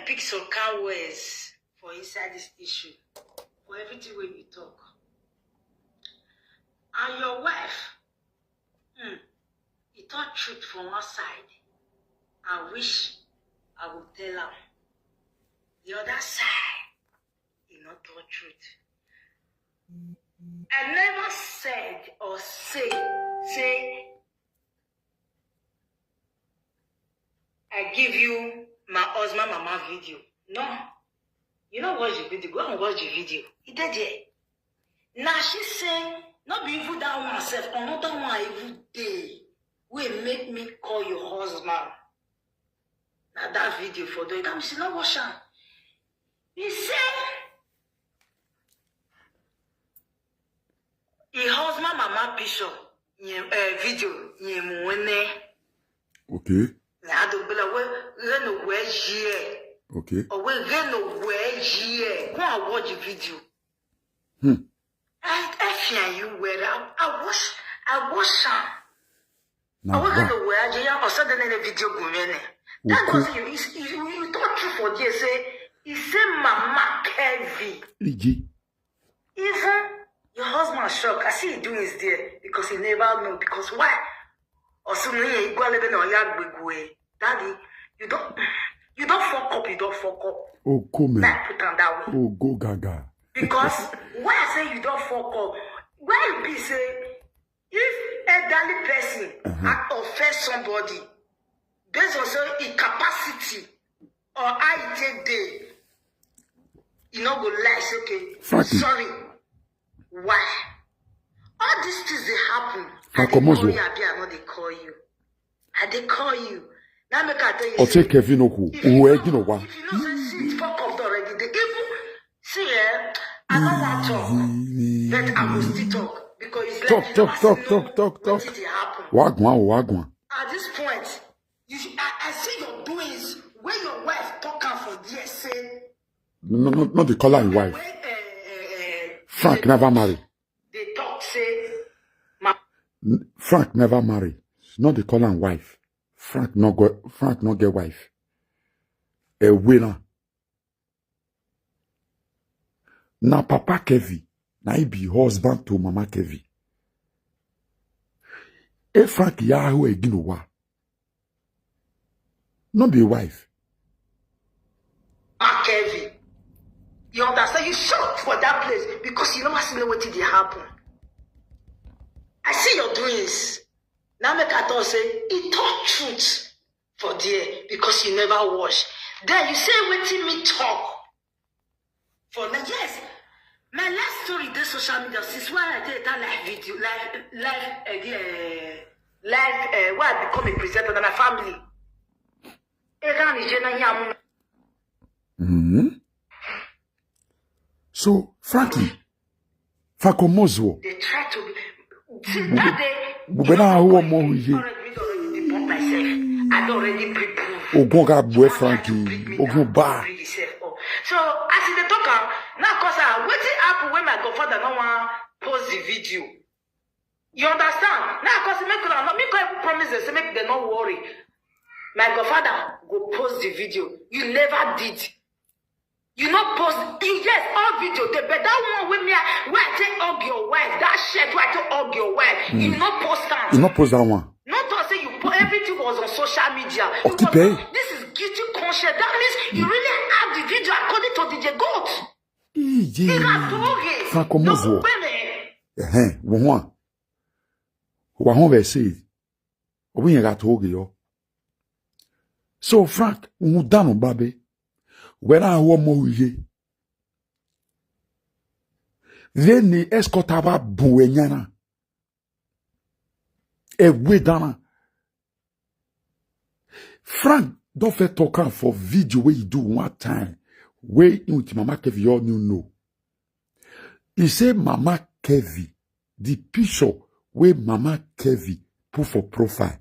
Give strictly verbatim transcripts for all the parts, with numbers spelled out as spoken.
pick some kind words for inside this issue, for everything wey you talk. And your wife, hmm, e talk truth for one side. I wish I go tell am. The other side, e no talk truth. I never said or say, say, I give you my husband mama video. No. You no watch the video. Go and watch the video. E dey there. Now she say, no be even that one sef, another one even dey wey make me call your husband. Na that video for there. Come, she no watch am. He say, e husband mama picture, eh, video, yẹn mu wene. Okay. Na do bela we, we no we yie. Okay. Or we, we no we yie. Go and watch the video. Hmm. I, I fear you well. I, I watch, I watch am. Now I want to what? Know where I just, or suddenly the video go many. That Okay. Was you, you, you, you talk true for there. Say, he say, Mama Kevi. Iji. Even your husband shock. I see he doing is there because he never know. Because why? Or soon he go a little bit on your big way. Daddy, you don't, you don't fuck up, you don't fuck up. Oh, come. Like put on that way. Oh, go gaga. Because why I say you don't fuck up? Why you be say if elderly person Uh-huh. Act offend somebody based on say e capacity or how e take dey, e no go lie say okay, Frankie. Sorry. Why? All these things dey happen. Fa I dey comot call o. You, abi I no dey call you. I dey call you. Now make I tell you. Oche Say, Kevin Oku. if you Uwe know, gino wa. If you know say shit fuck up already, they even see eh, I don't want talk, but I will still talk because it's like Talk, you talk, never talk, see talk, no talk, talk. Wetin dey happen. Wagwan, oh, wagwan. At this point, you should, I, I see your doings where your wife talk am for there say No, no, no, not the color in wife. When, eh, eh, eh, Frank never marry. They talk say, ma, Frank never marry. Not the color in wife. Frank not go. Frank not get wife. A winner. Now Papa Kevi. Now he be husband to Mama Kevi. If Frank Yahoo again wa. Not be wife. Mark Kevin. You understand? You shock for that place because you never see wetin dey happen. I see your doings. Now make I talk say e talk truth for there because you never wash. Then you say wetin me talk for me. Yes, my last story dey social media since when I take that live video, live, live, uh, live, uh, where I become a presenter na my family. Ega ni je na yamu. Mm-hmm. So, Frankie, Franco Mozwo. They try to be. See, that day, But when I hold more with you, already, already debunk myself. I already pre-proof. Ogun ga boy Frankie, Ogun ba. Bring himself up. So, as they talk, am, now, cause uh, wetin happen when my godfather no wan post the video. You understand? Now, cause make una no, me go even promise them, say make them not worry. My godfather go post the video. You never did. You not post. You yes, all video. They bet that one with me. Why I take hug your wife? That shirt. Why I take hug your wife? You not post am. You not post that one. Not to say you put everything was on social media. Okay, It was- babe. This is guilty conscience. That means you really have the video according to D J Goat. Ije. Ìràtòrè. Franco Mozwo. Ló pè mí. Eh, wo hon. Wa hon be say. Obi yen ga to ge yo. So Frank, un danu babe. When I hold more with you. Then the escort aba buwe nyana. E we dana. Frank don first talk am for video wey he do one time wey him with Mama Kevi all new know. He say Mama Kevi, the picture wey Mama Kevi put for profile,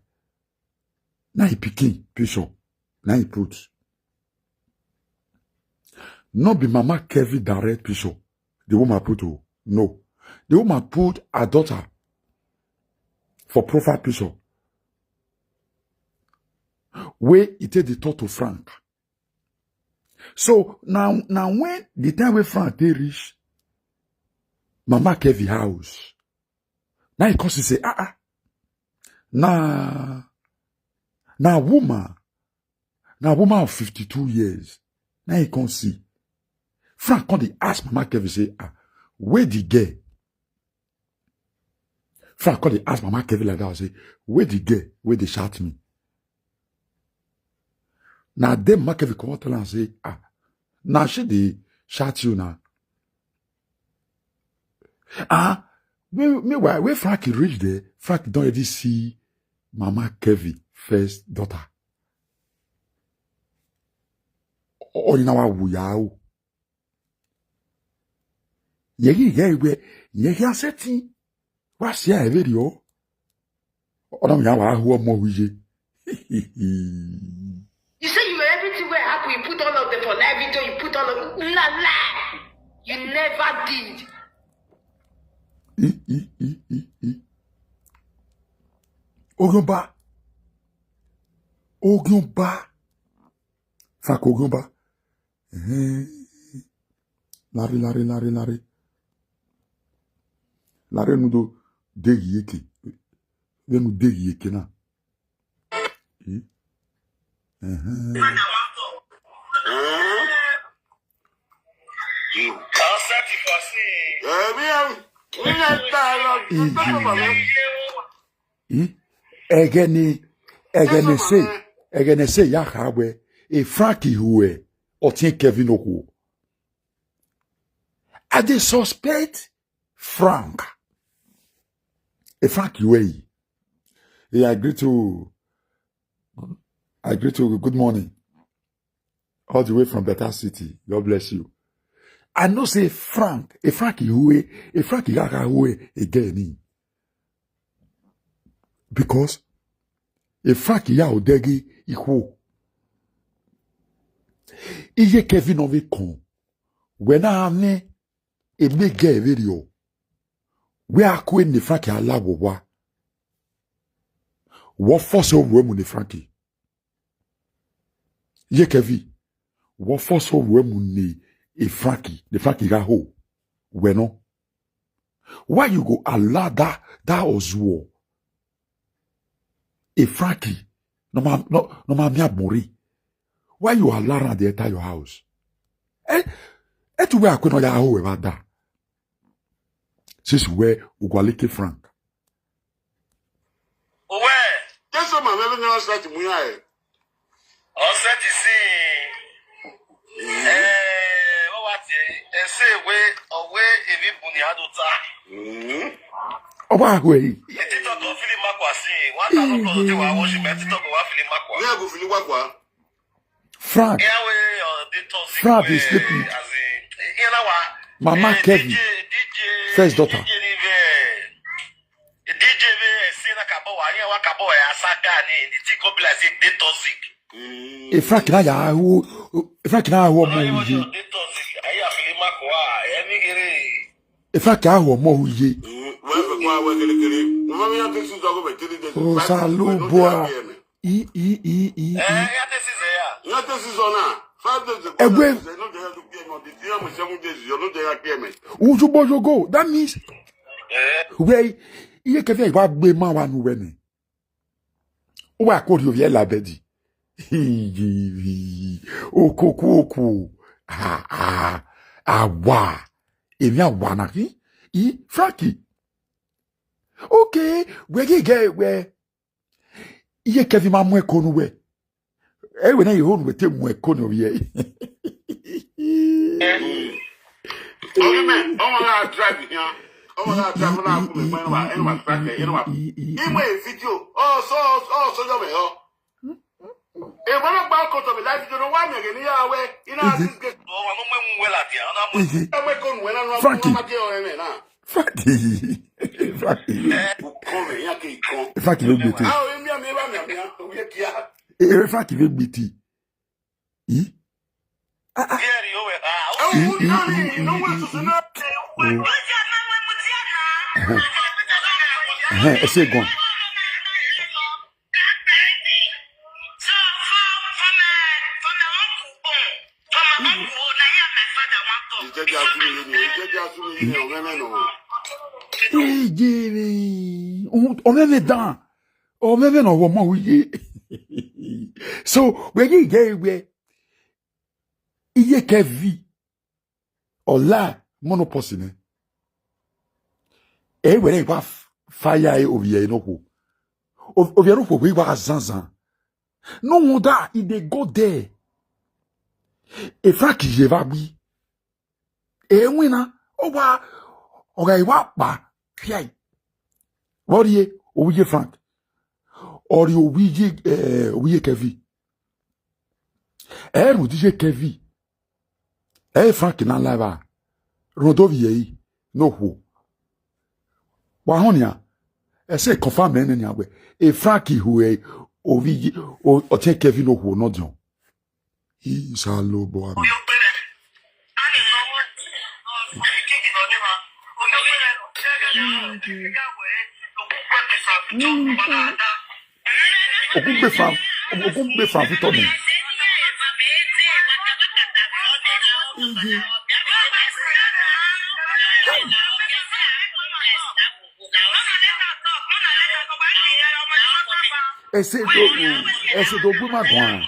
na him pikin picture, na him put. No be Mama Kevi direct picture, the woman put o. No. The woman put her daughter for profile picture. Wey he take dey talk to Frank. So now, now when the time wey Frank dey reach Mama Kevin house, now he come see say, ah, ah, na, na woman, na woman of fifty-two years. Now he come see. Frank come dey ask Mama Kevin say, ah, where the girl? Frank come dey ask Mama Kevin like that, say, where the girl wey dey shout me? Na then Mama Kevin come tell am say, ah, na she dey shout you now. Ah, me-, meanwhile, when Frank reach there, Frank don already see Mama Kevin first daughter. Onye na wa wuya o. Yegi, yegi, yegi aseti. Wa si a ebe dio. Ona mi awa hu omo wiye. You say you were everything where happen, you put all of them for live video, you put all of, na lie. You never did. I, i, i, i, i. Ogunba. Ogunba. Frank Ogunba. Eh. Larry, Larry, Larry, Larry. Larry nudo degi yeke. Venu degi yeke na. Eh? Eh. Iji. Egene, egene se, egene se ya ha we. E Frank ihu e, otin Kevin oku. I dey suspect Frank. E Frank ihu e. Yeah, I greet you. I greet you. Good morning. All the way from Better City. God bless you. I know say Frank, e Frank ihu e, e Frank ihu e again. Because e Frank ya odegi ihu. Iye Kevin ove kon. When I ne e me ge video. We akwe ne Frank ala wo wa. Wo force o we mu ne Frank. Ye Kevin. Wo force o we mu ne e Frank. Ne Frank ga ho. We no. Why you go allow that, that Ozuo? E Frank. No ma, no, no ma mi abori. Why you allow am dey enter your house? Eh? E tu we akwe no ya ho we ba da. Since we ugwalike Frank. Owe. Jesu ma mebe na set mu ya e. O set si. Eh, o wa ti e se we, o we evi buni adota. Mm. Oba we. Iti to go fili makwa si. One thousand plus te wa worship, iti to go wa fili makwa. Ni ago fili makwa. Frank. Frank is sleeping. Mama Kevin, first daughter. E Frank na ya hu, e Frank na ya hu omo ye. E Frank ya hu omo ye. Osalubua. I, i, i, i, i. Egwe. Uju bojogo. That means, where, iye Kevin wa gbe ma wa nu we ni. Wa ko ri ovie labedi. Okoku oku. Ah, ah. Awa. Emi awa na. I, i, Frankie. Okay, we ge ge we. Iye Kevin ma mu eko nu we. E we na iho nu we te mu eko nu ye. Ogi me, ọmọ na drive here. Ọmọ na drive na ku me, me na, e na track, e na. Imo e video. Oh, so, oh, so yo me, oh. E wala gba ko to me live video no wa me ge ni ya we. Ina this get. Oh, wa mo me mu we la dia. Na mo. E me ko nu we na no. Frankie. Ma ke o me na. Frankie. Frankie. Frankie ló gbé tè. Eh, Frankie ló gbé tè. Ih? Ah, ah. Ih, ih, ih, ih, ih. Oh. Eh, eh, ẹ ṣé gan. Ejere. Omeme dan. Omeme no wo mo ye. So we gi ge we. Iye kevi. Ola mono posine. E were wa fire e oviye no ko. Oviye no ko we wa zanzan. No wonder e dey go there. E Frank ye va bi. E wina. O wa. O ga iwa pa. Kiai. Wori e owiye Frank. Ori owiye eh owiye Kevin. E ru dije Kevin. E Frank na live a. Rodovie no ho. Wa honia. E se confirm ne ne agbe. E Frank hu e owiye o tie Kevin no ho no dion. Isalo bo ami. Okugbe fan, okugbe fan fi tọ mi. Ese do, ese do gbe ma gan.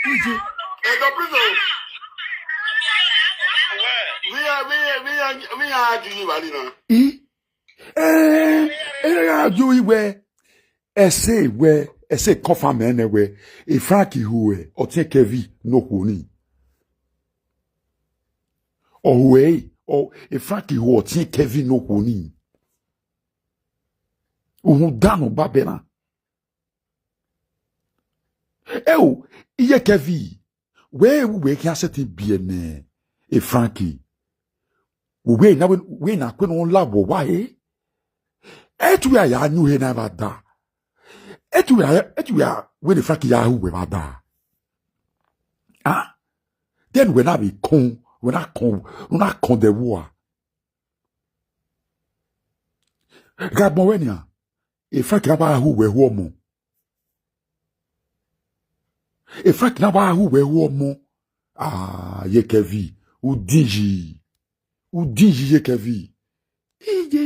Ije. Edo prison. We are, we are, we are, we are arguing, Valina. I? Eh, eh, argue iwe. Ese we, ese confirm ene we. E Frank hu e, o tie Kevin no hu ni. O we, o e Frank hu o tie Kevin no hu ni. Uhun dano babena. E o, iye Kevin. We we ki aseti biene. E Frank. We na we we na kwe no la wo wa e. Etu ya ya nyu he na ba da. Etu ya etu ya we the Frank ya hu we ba da. Ah. Then we na be kon, we na kon, we na kon the war. Gabon we ni a. E Frank na ba hu we hu omo. E Frank na ba hu we hu omo. Ah, ye Kevin. Udinji. Udinji ye Kevin. Ije.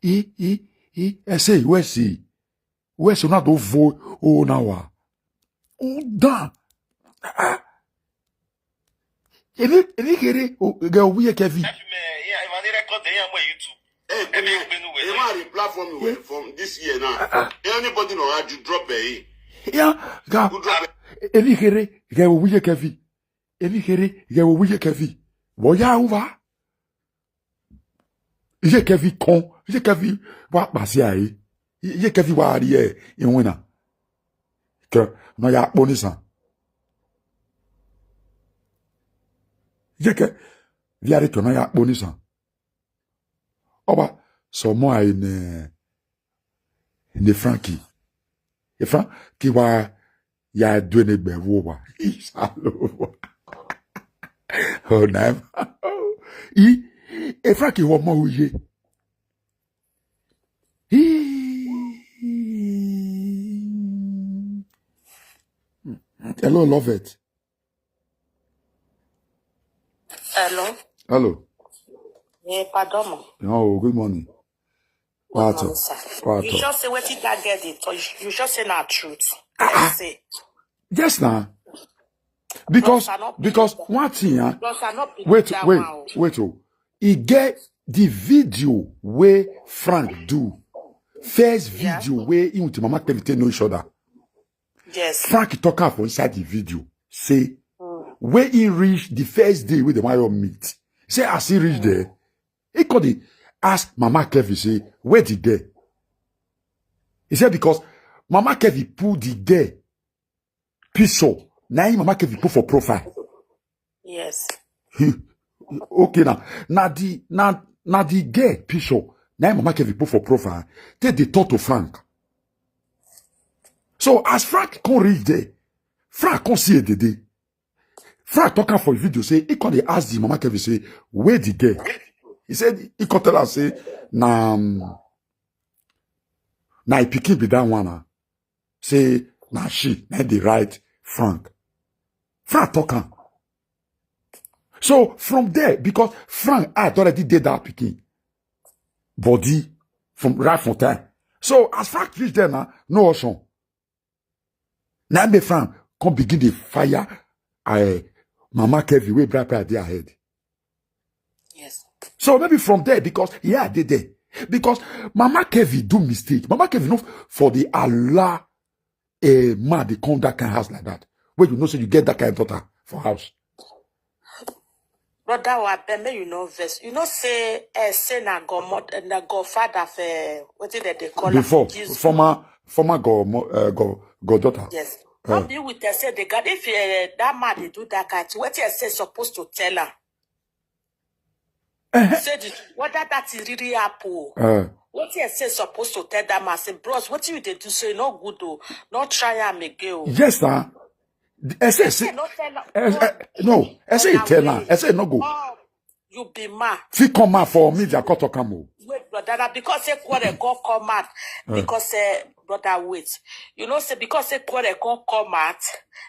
I, i, i, ese, wesi. Wesi na do vo, o na wa. Udan. Ah. Ebi, ebi kere, o, ga owiye Kevin. That film, eh, yeah, if I dey record, then I'm on YouTube. Hey, Ebi Kevin, Kevin, you want to platform you from this year now. Anybody no hard you drop it. Yeah, ga. Who drop it? Ebi kere, ga owiye Kevin. Ebi kere, ga owiye Kevin. Wo ya uva. Iye Kevin kon, iye Kevin wa pasi aye. Iye Kevin wa ri e, iwina. Ke, no ya po nisan. Iye ke, vi are ke no ya po nisan. Oba, so mo ai ne, ne Frankie. E Frankie wa ya dwe ne gbe wo wa. Isalo. Oh, na. I, e Frankie wo mo uye. I. Hello, love it. Hello. Hello. Yeah, pardon. Oh, good morning. Good morning, sir. You just say wetin that girl dey talk. You just say na truth. Yes, say. Yes, na. Because, because one thing, huh? Wait, wait, wait, oh. He get the video where Frank do. First video where he with Mama Kevin take know each other. Yes. Frank talk am for inside the video. Say, where he reach the first day where the Mario meet. Say, as he reach there, he called it, ask Mama Kevin, say, where the girl? He said, because Mama Kevin pull the girl picture. Now him Mama Kevin put for profile. Yes. Okay, now, now the, now, now the girl picture. Now him Mama Kevin put for profile. Take the talk to Frank. So as Frank come reach there, Frank come see it the day. Frank talk am for video say, he come dey ask the Mama Kevin say, where the girl? He said, he come tell her say, na, um, na him pikin be that one. Ah. Say, na she, na the right Frank. Frank talk am. So from there, because Frank had already did that picking body from right from time. So as Frank reach there now, no option. Now make Frank come begin the fire. I Mama Kevin wey bright bright dey ahead. Yes. So maybe from there, because yeah, they there. Because Mama Kevin do mistake. Mama Kevin not for the Allah a man they come that kind of house like that. Where you know so you get that kind of daughter for house. Brother, I beg make you no vex. You know say eh, say na godmother, na godfather for wetin dem dey call am? Before Jesus. Former former god uh, god goddaughter. Yes. No be with say the God if uh, that man dey do that kind thing, wetin I say supposed to tell am? Say the whether that is really happen. O. Uh, Wetin I say supposed to tell that man? Say, bros, wetin you dey do so e no good o. No try am again o. Yes, sir. I say, Say say, no tell am. eh, eh, no, I say tell her. I say no go. Oh, you be man. Fit come out for me, they are talk am o. Wait, brother, na because say quarrel come come out. Because say brother wait. You know say because say quarrel come come out.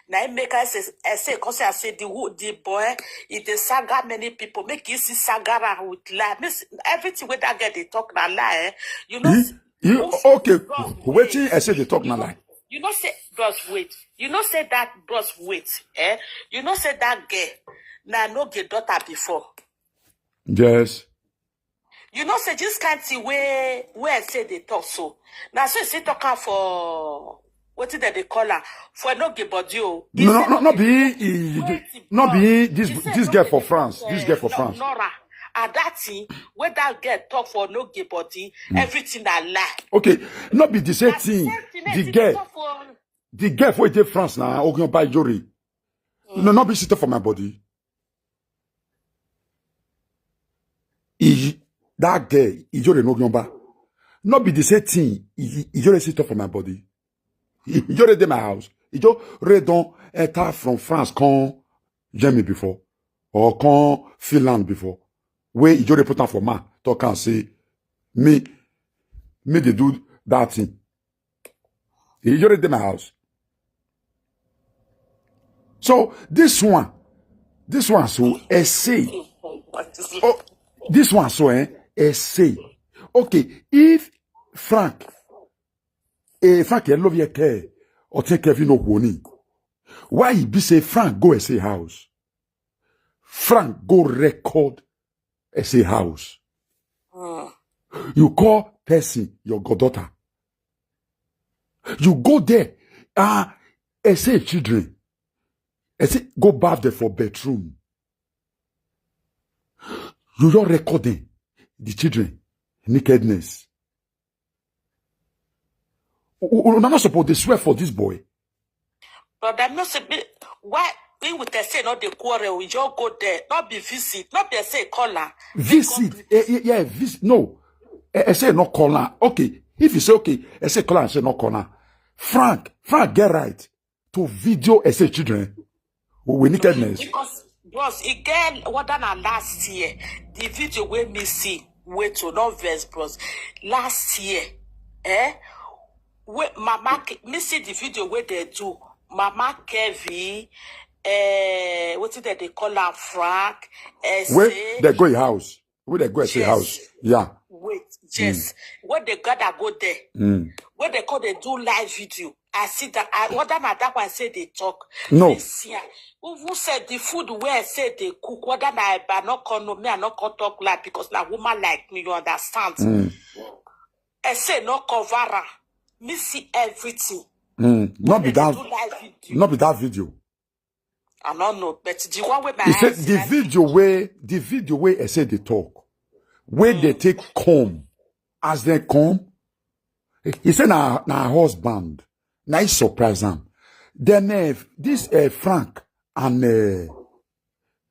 Na im make I say I say come say I say the wo- the boy e dey saga many people make e see saga am with lie. Miss everything wey that girl dey talk na lie. Eh? You know. You, s- you who s- okay? bros, Waiting, wait. I say they talk You na know- lie. You know say bros wait. You know say that bros wait. Eh? You know say that girl na no get daughter before. Yes. You know say this kind thing wey wey I say dey talk so. Na so e say talk am for wetin dem dey call am for no get body o. E No, say no, no, get be body. e- Wait, no bros. be this E say this no girl get for body, France. This eh, girl for no- France. Nora. And that thing wey that girl talk for no get body, everything na lie. Okay, not be the same thing. Same thing, The eh, girl, talk for the girl for dey France now. Ogunba Ijore. No, not be sit for my body. E, that girl, Ijore no Ogunba. Not be the same thing. E- Ijore sit for my body. Ijore dey my house. Ijore don enter from France come Germany before or come Finland before. Where Ijore put am for man, talk and say me me they do that thing. Ijore dey my house. So this one, this one so essay. Oh, this one so eh essay. Okay, if Frank, eh, Frank, I love your care or take Kevin Okwoni. Why he be say Frank go essay house? Frank go record essay house. You call person your goddaughter. You go there, ah, essay children. Essay go bath them for bedroom. You your recording the children nakedness. U- u- Una not supposed to swear for this boy. But dem no say be- why he with say no dey quarrel, we just go there, not be visit, not be say call am. Visit, eh, eh, yeah, visit. No, I, I say no call her. Okay, if you say okay, I say call her and say no call her. Frank, Frank, get right to video essay children with nakedness. Because bros, e get whether na last year, the video wey me see, wait to not verse bros. Last year, eh? Wait, Mama, Ke- me see the video where they do. Mama Kevin, eh, what did they call her? Frank, eh, Where say- they go your house? Where they go essay Yes. House? Yeah. Wait, yes. What they gather go there? Mm. What they call they do live video? I see that. I whether na that one say they talk. No. This year, who who said the food where I say they cook? Whether na I no come no me I no come talk like because na woman like me you understand. Mm. I say no cover am. Me see everything. Mm. Not be They that. do live video. Not be that video. I don't know, but the one with my He said eyes the like- video where the video where I said they talk, where they take come as they come. He said na na her husband. Now he surprise him. Then uh, this uh, Frank and uh,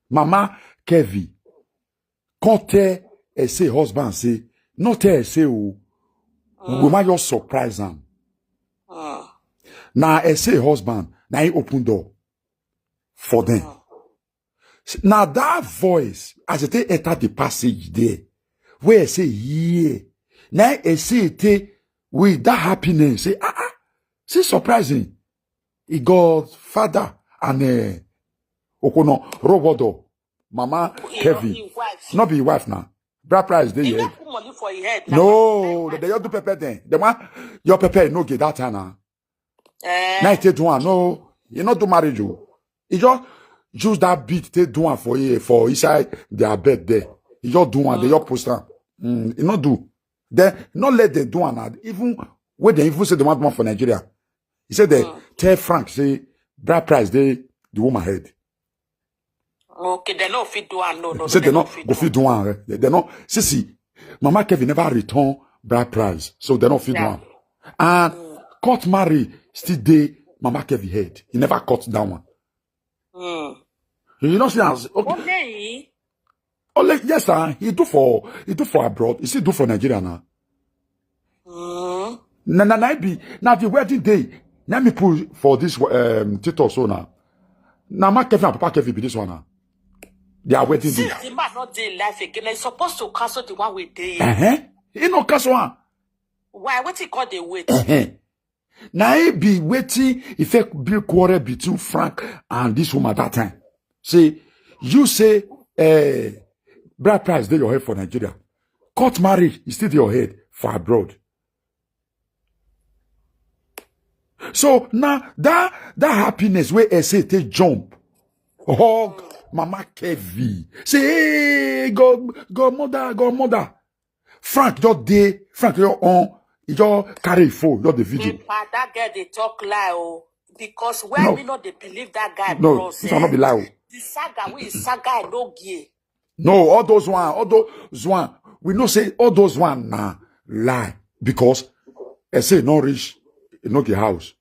Mama Kevin come tell essay husband say no tell essay o. We might just surprise him. Mm. Now essay husband now he open door for them. Now that voice as they enter the passage there, where I say yeah, now I say it with that happiness say ah ah, see surprising. He got father and uh, Okono Robodo, Mama Kevin. Not be wife now. Bride price dey here. No, they just do pepper then. The one your pepper no get that time now. Eh. Now he take do one. No, he not do marriage. He just use that beat take do one for here for inside their bed there. He just do one. They just post am. Mm, he not do. Then not let them do one. Even when they even say they want one for Nigeria, he said they tell Frank say bride price dey the woman head. Okay, they no fit do am. No, no, say they no go fit do am. They no see see. Mama Kevin never return bride price, so they no fit do am. And court marry still dey Mama Kevin head. He never cut that one. You know see as okay. Only yes sir, he do for he do for abroad. He still do for Nigeria now. Na na na be na the wedding day. Let me put for this um Tito so now. Na Mama Kevin and Papa Kevin be this one now. Their wedding day. Since the man not dey life again, he's supposed to cancel the one with day. Uh-huh. He no cancel one. Why? What he call the wait? Uh-huh. Now he be waiting if it be quarrel between Frank and this woman that time. Say, you say uh, bride price dey your head for Nigeria. Court marriage is still your head for abroad. So now that that happiness where I say take jump, hug Mama Kevin, say hey God, godmother, godmother. Frank just dey, Frank just on, he just carry him phone, just the video. Epa, that girl dey talk lie oh, because why no. Me not dey believe that guy no, bros, this eh? Not be lie oh. The saga wey saga no gear. No, all those one, all those one, we know say all those one na lie because I say no reach, no get house.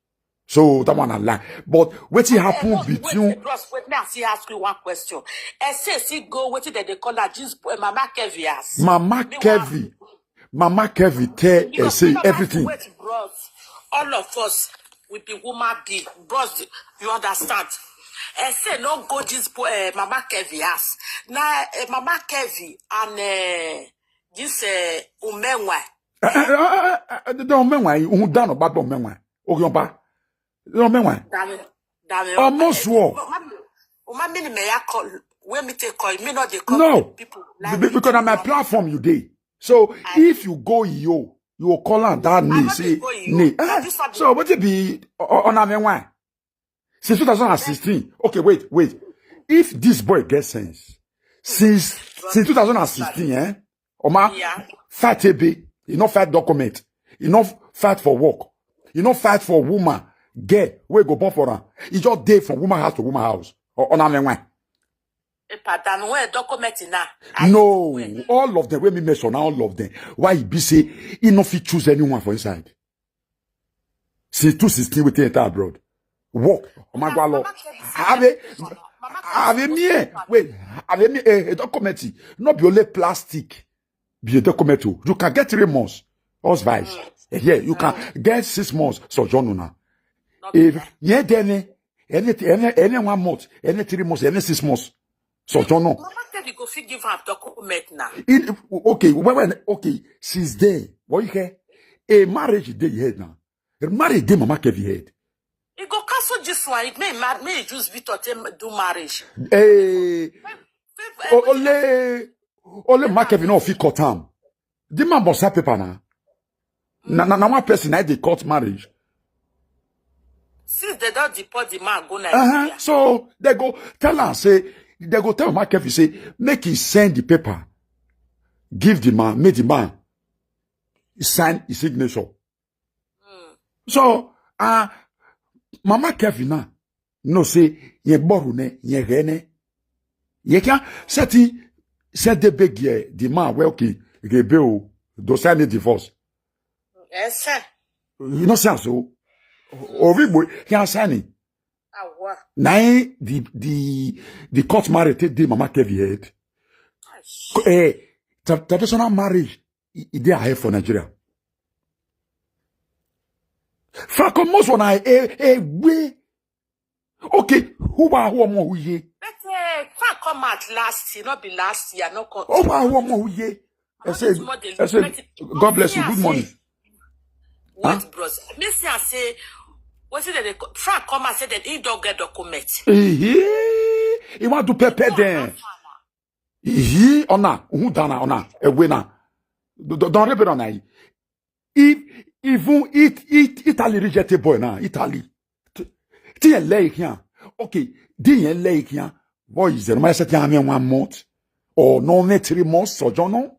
So that one I lie. But wetin happen between? Wait, bros, wait, me I still ask you one question. I say, see, go wetin dem dey call her, jeans, uh, Mama Kevin as. Mama Kevin, Mama Kevin tell I say everything. Wait, bros, all of us we be woman being, bros. You understand? I say no go this uh, Mama Kevin as. Now uh, Mama Kevin and uh, this uh, Umenwa. The Umenwa, who done about Umenwa? Ogyompa. You know me why? Dami, Dami. Almost war. Uma mini me ya call. When me take call, me not dey call no. People. Like because on my platform you dey. So I, if you go yo, you will call on that name. Say name. Eh, so what it be on a me why? Since two thousand sixteen. Okay, wait, wait. If this boy gets sense, since since two thousand sixteen, eh? Oma, yeah. Fight a bit. You no fight document. You no fight for work. You no fight for woman. Get where go born for her. He just dey from woman house to woman house. Or on a why? Pardon, where document in that? No, all of them. Where me mention all of them. Why he be say he no fit choose anyone for inside? Since two sixteen we take enter abroad. Work. Omagwalo. Have a have a me. Wait, have a me a document. Not be only plastic. Be a document too. You can get three months. House vice. Yeah, you can get six months. So John now. If yeah, then any any any one month, any three months, any six months. So John no. Mama tell you go fit give her document now. In, okay, when, when okay, since then, what you hear? A marriage dey head now. A marriage dey Mama Kevin head. He go cancel this one. It may mad may use Victor to do marriage. Hey, only only Mama Kevin no fit cut am. The man must have paper now. Na na na one person I dey cut marriage. Since they don't deport the man go Nigeria. Uh-huh. So they go tell am say they go tell Mama Kevin say make he send the paper, give the man, make the man sign his signature. Mm. So uh Mama Kevin now no say ye boru ne ye gene ye can set he set the big ye the man well okay he be o do sign the divorce. Yes sir. You know say so. Ovi boy can sign it. Awa. Now the the the court marriage take the Mama Kevin head. Eh, traditional marriage e dey ahead for Nigeria. Fakomos wana e e we. Okay, who ba who mo who ye? But uh, Frank come out last year, not be last year, not come. Who ba who mo who ye? I say, I say, God bless you. Good morning. Wait, bros. Me see, I say, Wetin dem dey co- Frank come and say dem he don get document. Ehe, he wan do pepper dem. Ehe, ona, uhu dana, ona, ewe na. Do- do- Don't repeat on. If even it it Italy reject a boy now, Italy. Ti yẹn lẹ́yìn kíá. Okay, di yẹn lẹ́yìn kíá. Boy, is there my set yam one month or no me three months sojourn?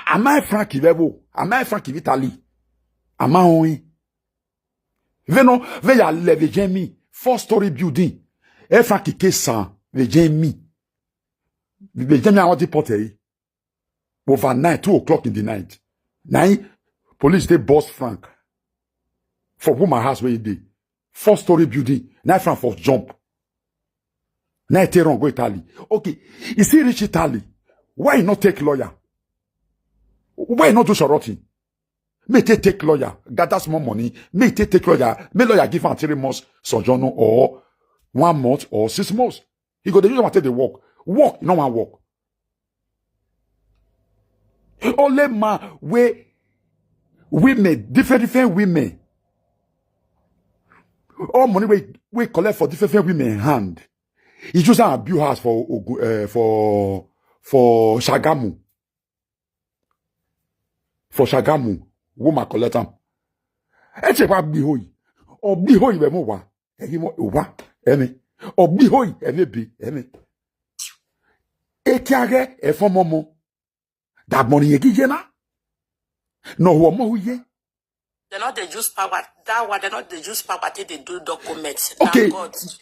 Am I Frank Ivevo? Am I Frank Italy? Am I only? Veno, veya le vejemi, four story building. E Frank Kesa, vejemi. Vejemi, I want to put overnight, two o'clock in the night. Now, police they boss Frank for woman house where he dey. Four story building. Now Frank for jump. Now he take run go Italy. Okay, is he reach Italy? Why not take lawyer? Why not do Shoroti? May take take lawyer, gather small money. May take take lawyer. May lawyer give am three months sojourn or one month or six months. He go dey use am take dey work. Work, you no wan work. Only man wey women, different different women, all money wey wey collect for different different women hand, he just am build house for Ogun, uh, for for Shagamu. For Shagamu, woman collect am. Eche wa bi hoyi, o bi hoyi be mo wa. Ehi mo wa emi. O bi hoyi emi bi emi. Eti age e fo mo mo. Da gbon yen gije na. No wo mo huye. They not they use power. That one they not they use power till they do documents. Okay,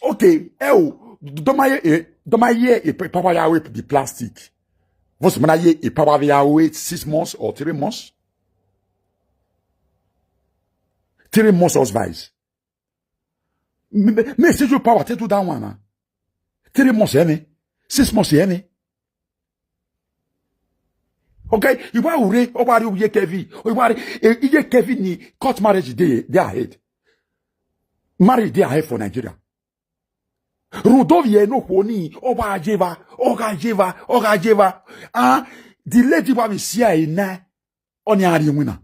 okay. Eh, oh, don't my eh, don't my year a power ya with the plastic. What's my year a power ya wait six months or three months? Three months or vice. Me, me, me see you power take do that one. Huh? Three months, eh, me? Six months, eh, me? Okay, you want to read over you ye Kevin. You want ye Kevin ni court marriage day they ahead. Marriage day ahead for Nigeria. Rudolph ye no koni over Jeva, Oga Jeva, Oga Jeva. Ah, the lady wa we see her in na oni ari wina.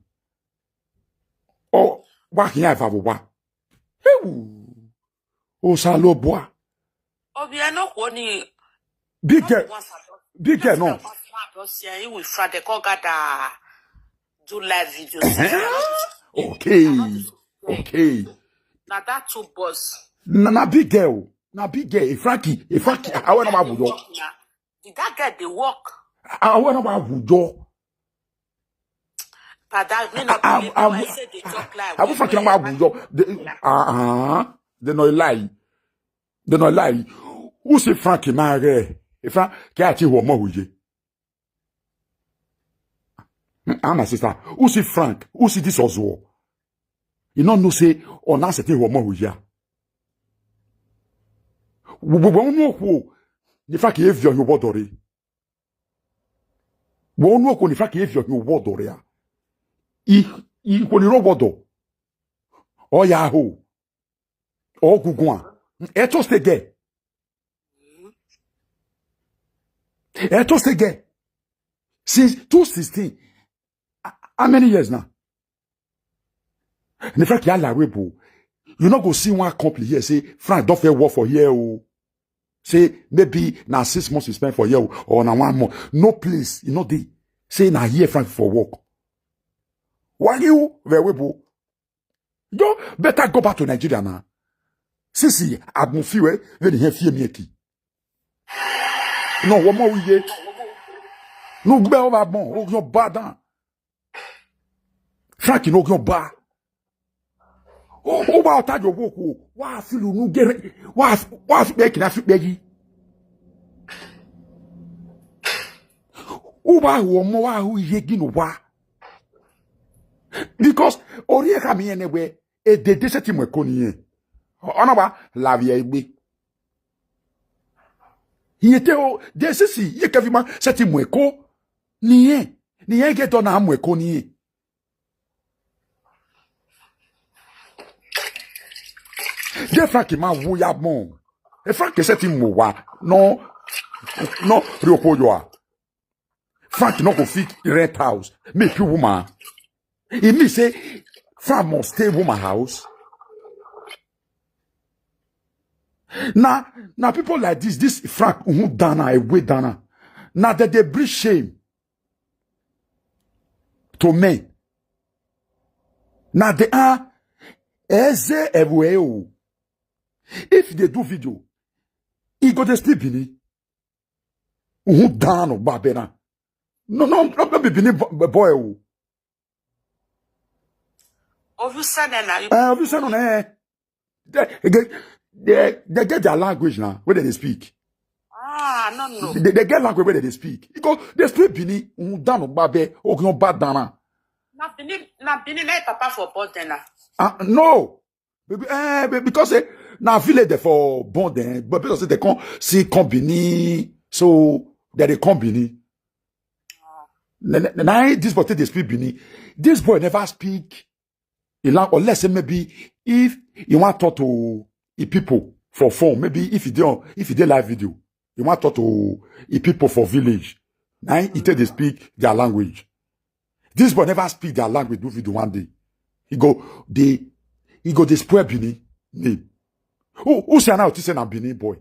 Oh, wa here fa wa. Hey, o sa lo boa. Obi e no koni Big girl, big girl no. He will Friday call gather do live video. Okay, okay. Now that two boss. Na na big girl, na big girl. Frankie, Frankie. I want to have you. Did that girl they work? I want to have you. But that may not be I say they talk like I will Frankie na wa wujo. Ah ah. They no lie. They no lie. Who say Frankie ma re? If Frank ke ati wo mo huye. Ah my sister, who see Frank? Who see this Oswald? You no know say on that certain wo mo huye. Wo wo no ko. The fact you have your body. Wo no ko the fact you have your body. I i ko ni ro bodo. Oya ho. Ogugun a. E to stay there. E to stay there. Since two sixteen. How many years now? In fact, you are like, bro. You not go see one company here say Frank don't fair work for here. Oh. Say maybe now six months you spend for here or now one month. No place, you know they say now here Frank for work. Why you very bro? You better go back to Nigeria now. Sisi agbon fiwe when he fear me eki. No, one more we ye. No gbe over bon, o yo bad down. Frank no yo ba. O o ba ota yo wo ko. Wa fi lu nu gere. Wa wa fi be ki na fi be yi. O ba wo mo wa hu ye gi no wa. Because ori e ka mi ene we e de de se ti mo ko ni yen. Ona ba la vi e gbe. Iye te o de sisi ye ke fi ma se ti mo ko ni yen. Ni yen ke to na mo ko ni yen. De Frank ma wo ya bon. E Frank se ti mo wa. No. No ri opo yo a. Frank no go fit rent house. Me pi woman. E mean say Frank must stay woman house. Now, now people like this, this Frank Uhudana, Ewedana. Now that they bring shame to men. Now they are Eze Ebueo. If they do video, he go dey still Benin. Uhudana, Babena. No, no, no, no be Benin bo- boy. Oh. Olusene na you. Uh, have you seen on air? They, they, get- they, they get their language now, where they speak. Ah, no, no. They, they get language where they speak. Because they speak Benin, Uhudana, Babe, Ogun Badana. Na Benin, na Benin, na papa for border na. Uh, no. Be- eh, be- because eh, now village they for born them, but because they come see come Benin, so that they come Benin. Now this boy take dey speak Benin. This boy never speak a lang unless say maybe if he want talk to the people for phone, maybe if he dey on, if he dey live video, he want talk to the people for village. Now he take dey speak their language. This boy never speak their language. Do video one day, he go dey he go dey spoil Benin name. Who who say now? Say na Benin boy.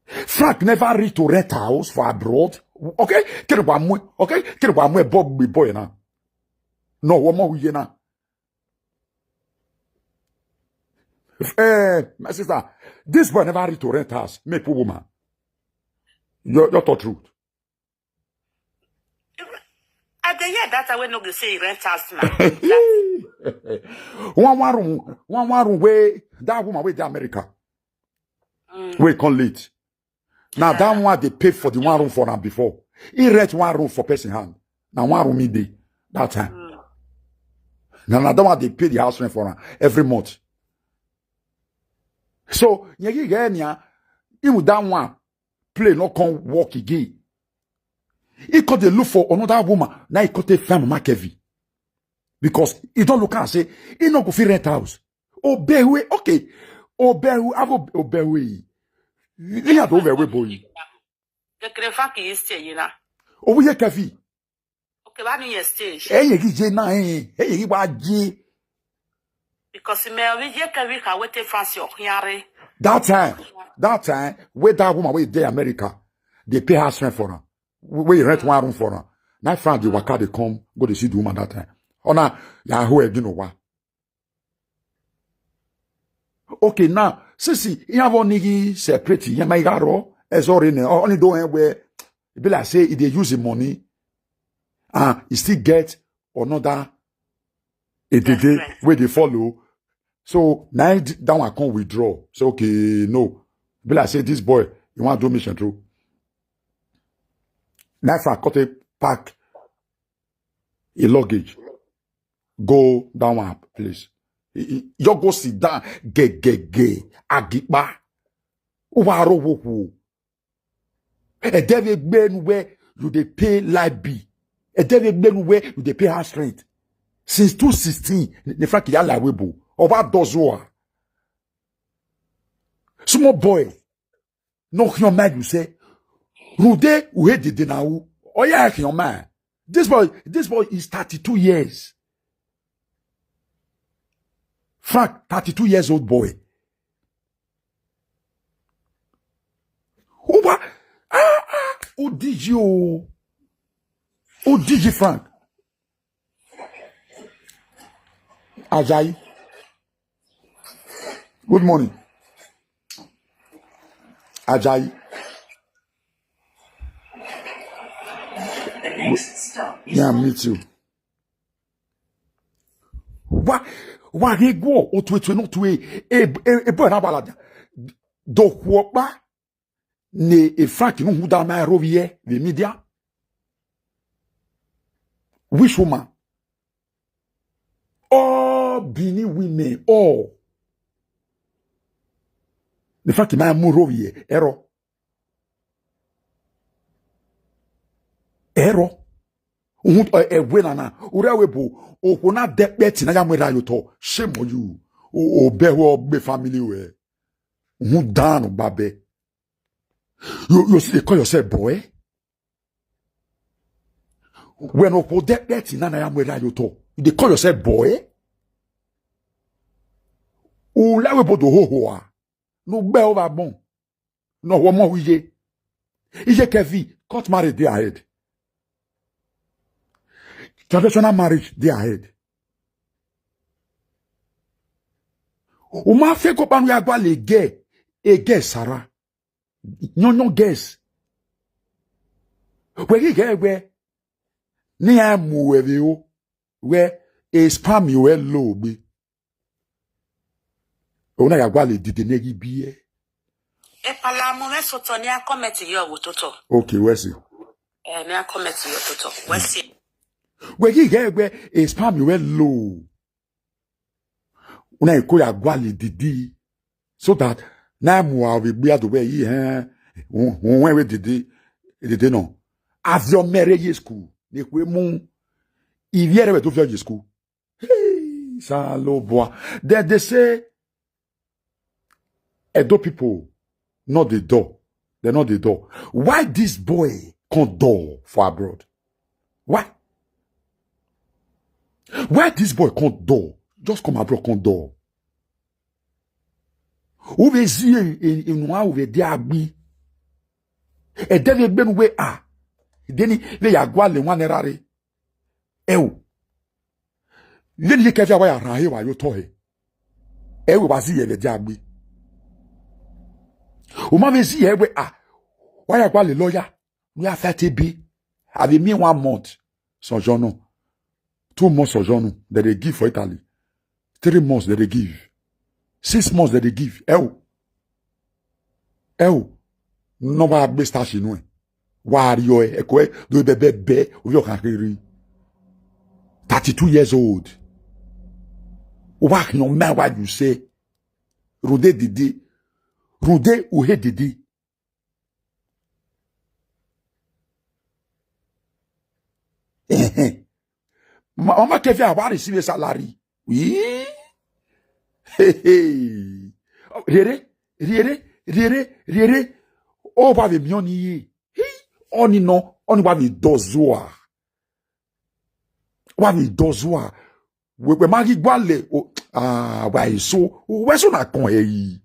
Frank never reach to rent house for abroad. Okay, kiri wa mu. Okay, kiri wa mu ebo boy na. No, one more we na. Eh, my sister, this boy never reach to rent house. Make woman. Your your talk truth. I dey hear that I will not go say rent house now. One one room, one one room where that woman with the America. Where come late. Now that one they pay for the one room for am before. He rent one room for person hand. Now one room he dey that time. Now now that one they pay the house rent for am every month. So yeah, yeah, yeah, yeah. Even that one play not come work again. He could dey look for another woman. Now he could take find Mama Kevin. Because he don't look and say, he not go fit rent house. Obewe, okay. Obewe, have Obewe. He had Obewe boy. Kekere fa ki stay you na. Owe ye Kevin. Okay, ba ni ye stay. Hey, ye je na eh. Hey, ye wa je. Because me we ye ka we ka wete fancy okiare. That time, that time, where that woman with the America, they pay house rent for her. We we rent one room for her. Now friend the waka they come, go to see the woman that time. Ona ya who you know what? Okay, now, since he have only separate, he may garo, as already, only do where, it be like say, he dey use the money, and he still get another, a day where they follow. So, now he d- that one come withdraw. So, okay, no. Be like say, this boy, you want to do mission through. Now, if I cut a pack, a luggage, go down one place. You go sit down, ge ge ge, agipa. Uwaro woku. E dey be gbenu where you dey pay light bill. E dey be gbenu where you dey pay house rent. Since two sixteen, the fact ya la webo. Oba dozoa. Small boy. No your mind you say. Rude uhe dede na u. Oh yeah, your man. This boy, this boy is thirty-two years. Frank, thirty-two years old boy. Who wa- ah, ah, who did you? Who did you, Frank? Ajayi. Good morning. Ajayi. Yeah, me too. Wa wa he go o twe twe no twe e e e boy na balada. Do kuopa ne e Frank no hu da ma ro ye the media. Which woman? All Benin women, all. The fact my mu ro ye ero. Ero. Uhun e we na na. Ure we bo. O ko na de pe ti na ya mu ra yo to. Shame on you. O o be wo be family we. Uhun dan babe. You you still dey call yourself boy? When opo de thirty na na ya mwera yo to. You dey call yourself boy? Ula we bodo ho ho a. No be over bon. No wo mo wiye. Ije Kevi, court marriage dey ahead. Traditional marriage dey ahead. O ma fe ko panu ya gba le ge, e ge Sarah. Nyon nyon guess. We ki ge we. Ni a mu we vi o. We e spam yo e lo gbe. Ona ya gba le dide ne gi bi e. E pala mo me so to ni a comment yo wo toto. Okay, we si. Eh, ni a comment yo toto. We si. We ki ge we e spam yo e lo. Una e ko ya gba le dide. So that na mu a we gbe ado we yi, eh. Won we dide. Dide no. As your marriage school. Ni kwe mu. If you ever do your school. Hey, Saloboa. Then they say, Edo people, not the door. They're not the door. Why this boy can't door for abroad? Why? Why this boy can't door? Just come abroad, can't door. Who be see in, in, in one over there be? E de be ben we a. Then they ya gwa le one rare. Ew. Then ye kevia wa ya ran he wa yo to he. Ew wa zi ye le dia gbe. O ma be zi ye we a. Wa ya gwa le lawyer. We are thirty B. Have me one month. Sojourn. Two months sojourn. Then they give for Italy. Three months then they give. Six months then they give. Ew. Ew. No ba be station no. Wa ri o e ko e do be be be o yo kan kiri. Thirty-two years old. O wa no me wa you say. Runde didi. Runde uhe didi. Mama Kevin, I want to receive a salary. Oui. Hey, hey. Rere, rere, rere, rere. O ba ve mi oni ye. Oni no, oni ba ve dozua. Wa ve dozua. We we magi gwale o. Ah, wa iso. We so na kon e yi.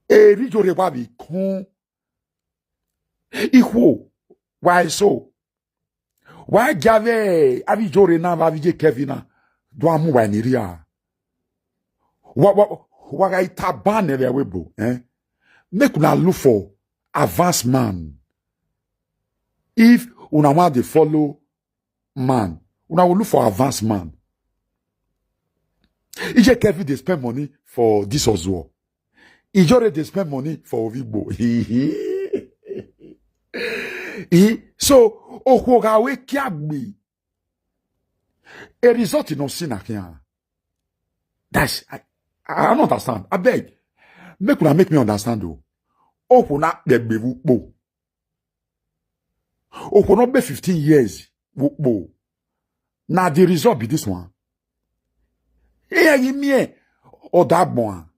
Eri jore wa ve kon. Iho. Wa iso. Wa jave abi jore na ba vije Kevin na. Do amu wa ni ria. Wa wa wa ga ita ban e we bo, eh? Make una look for advanced man. If una want to follow man, una will look for advanced man. Ije Kevin dey spend money for this Ozuo. Ijore dey spend money for Ovigbo. He so okwo ga we kiagbe. A result no sin akia. That's I, I don't understand. I beg. Make una make me understand o. Okwo na begbe wupo. Okwo no be fifteen years wupo. Na the result be this one. Hey, you me or that one.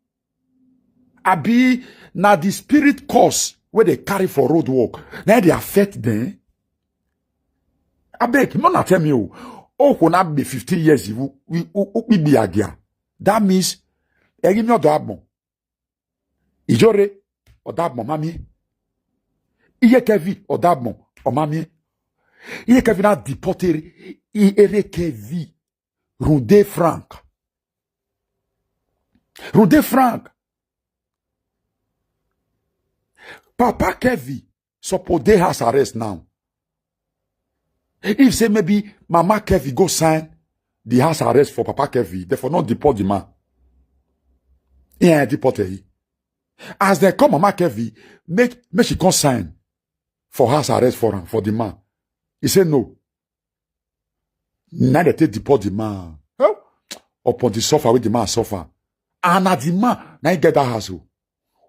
Abi na the spirit curse where they carry for road work. Now they affect them. I beg, no na tell me o. Okwo na be fifteen years you we we be agia. That means e gi mi odo agbon. Ijore odo agbon mami. Iye Kevin odo agbon o mami. Iye Kevin na deported. I ere Kevin. Runde Frank. Runde Frank. Papa Kevin suppose dey house arrest now. If say maybe Mama Kevin go sign the house arrest for Papa Kevin, therefore not deport the man. Yeah, deport her. As they come, Mama Kevin, make make she come sign for house arrest for him, for the man. He say no. Now they take deport the man. Huh? Upon the suffer with the man suffer. And na the man, now he get that house.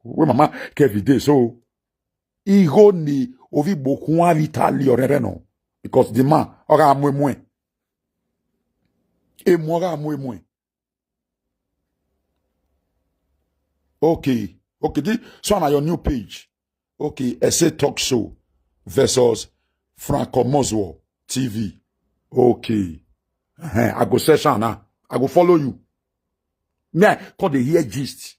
Where Mama Kevin dey, so he go ni ovi bokun avitali orere no. Because the man, oga amwemwe. Emu oga amwemwe. Okay. Okay, this so on your new page. Okay, Essay Talk Show versus Franco Moswo. T V. Okay. Uh-huh. I go search am now. I go follow you. Me, I come dey hear gist.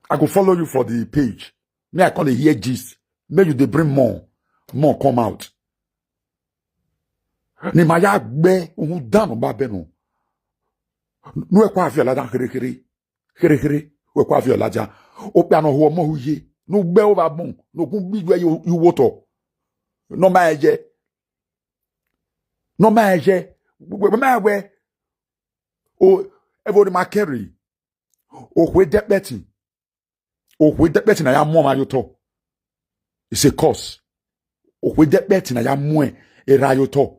I go follow you for the page. Me, I come dey hear gist. Make you dey bring more, more come out. Ni maya gbe ohun danu ba benu. Nu e kwa fi ala dan kere kere. Kere kere. We kwa fi ala ja. O pe ano ho mo huye. Nu gbe o ba bun. Nu kun bi gbe yo, yo woto. No ma eje. No ma eje. We, we, ma we. O, everybody ma carry. Ohwe dekpeti. Ohwe dekpeti na ya mo ma yo to. It's a curse. Ohwe dekpeti na ya mo e, era yo to.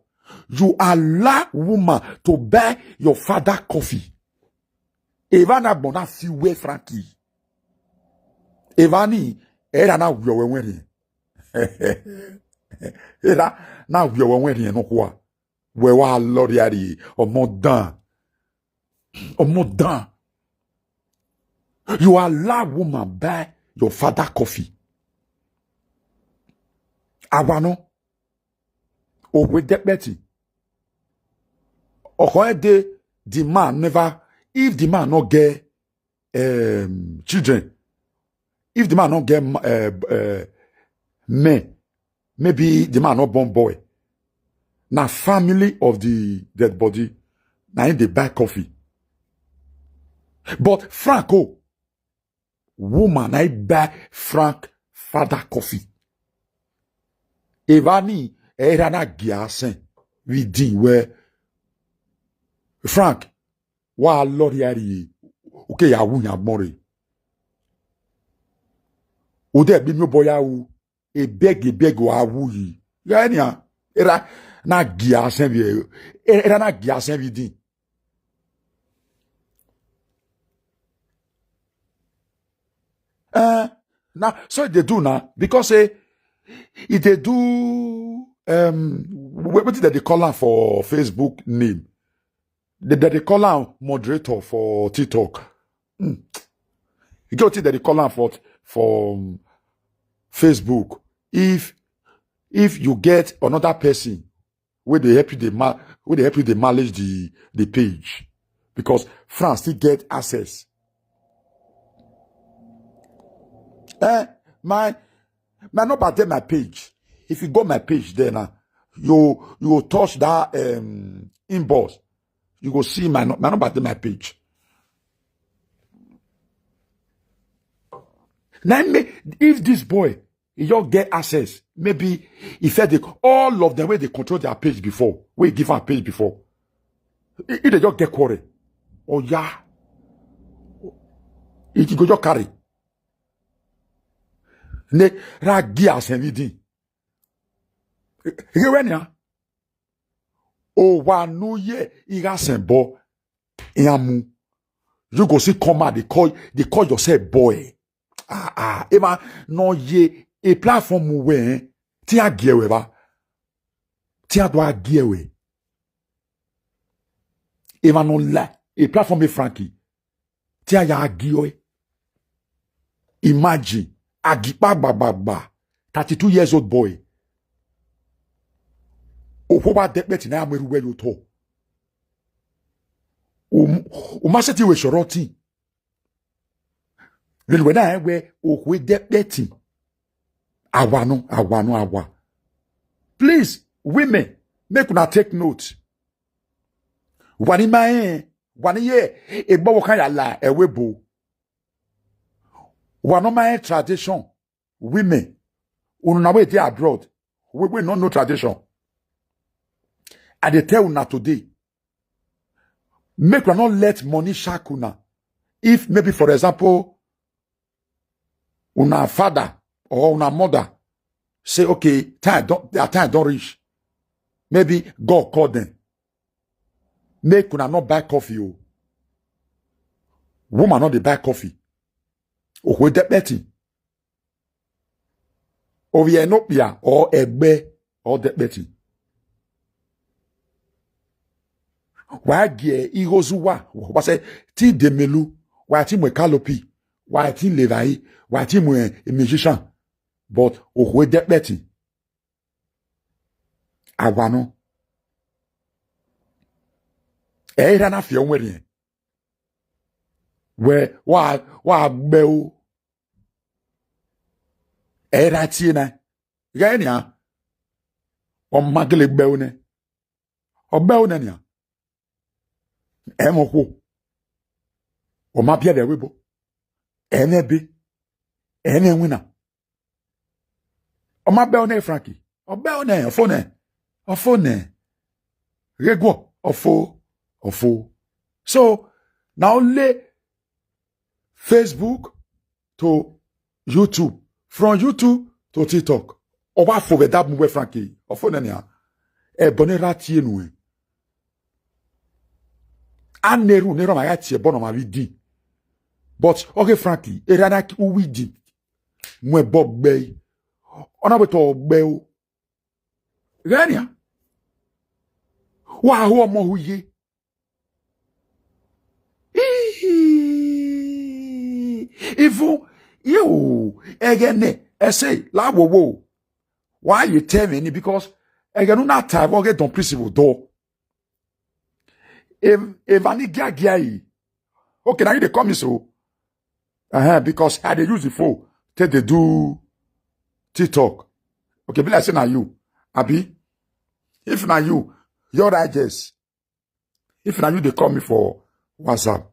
You allow woman to buy your father coffee. Eva na gbona fi we Frankie. Eva ni, era na wo we we ni. Era na wo we we ni no kwa. We wa lori ari, omo dan. Omo dan. You allow woman buy your father coffee. Awano. Owe depeti. Oho e dey, the man never, if the man no get, um, children, if the man no get, uh, uh, men, maybe the man no born boy. Na family of the dead body, na him dey buy coffee. But Frank o, woman na him buy Frank father coffee. Evani era na giasen within where Frank wa lori ari, okay, ya wu ya more. Ode bi mi boya wu, e beg, e beg wa wu yi. Ya enia, era na giasen bi, era na giasen within. Uh, now, so they do now, because, eh, if they do, um, wha-, what did they call am for Facebook name? They, they, they call am moderator for TikTok. Hmm. You get what they call am for, for, um, Facebook. If, if you get another person wey dey help you dey ma-, wey dey help you dey manage the, the page, because France still get access. Eh, my, my number dey my page. If you go my page there now, you, you go touch that, um, inbox. You go see my nu-, my number dey my page. Now, me, if this boy, he just get access, maybe he felt the, all of them wey dey control their page before, wey give am page before. He, he dey just get quarrel. Oh yeah. He go just carry. Ne, ra gi asen within. He when ya? O wa no ye, he ga sen bo. Yamu. You go see come out, they call, they call yourself boy. Ah, ah, ema no ye, a platform we, eh? Ti a giewe ba. Ti a do a giewe. Ema no la, a platform e Frankie. Ti a ya giewe. Imagine, agipa ba, ba, ba. Thirty-two years old boy. Oho ba dekpeti na ya meru we yo to. Um, umaseti we shoroti. Lelwe na we ohwe dekpeti. Awa no, awa no, awa. Please, women, make una take note. Wani ma, eh, wani ye, egbo wo kan ya la, ewe bo. Wano ma, eh, tradition, women. Unu na we dey abroad. We, we no know tradition. I dey tell una today. Make una not let money shack una. If maybe, for example, una father or una mother say, "Okay, time don, their time don reach." Maybe God call them. Make una not buy coffee o. Woman no dey buy coffee. Ohwe dekpeti. Ovi enopia or egbe or dekpeti. Wa gie ihozuwa, wa se ti demelu, wa ti mwe kalopi, wa ti levai, wa ti mwe musician. But ohwe dekpeti. Awa no. Era na fie onwe ri. We, wa, wa gbe o. Era tie na. Ga ni a. O ma gele gbe o ne. O gbe o ne ni a. E mo ko. O ma bia de we bo. E ne bi. E ne wina. O ma be o ne Frankie. O be o ne, o fo ne. O fo ne. Regwo, o fo, o fo. So, na only Facebook to YouTube. From YouTube to TikTok. O wa fo be da mu we Frankie. O fo ne ni a. E bo ne ra tie nu e. A ne ru, ne ro ma ya tie bo no ma wi di. But, okay, Frankie, e ra na ki u wi di. Mu e bo gbe. O na we to gbe o. Genia. Wa ho mo hu ye. Ii. Even you, again, I say, la wo wo. Why you tell me? Because, again, una time, okay, don't principle, do. If, if I need gia, gia, okay, now you dey call me so. Uh-huh, because I dey use the phone, take dey do TikTok. Okay, be like say na you. Abi? If na you, your digest. If na you dey call me for WhatsApp.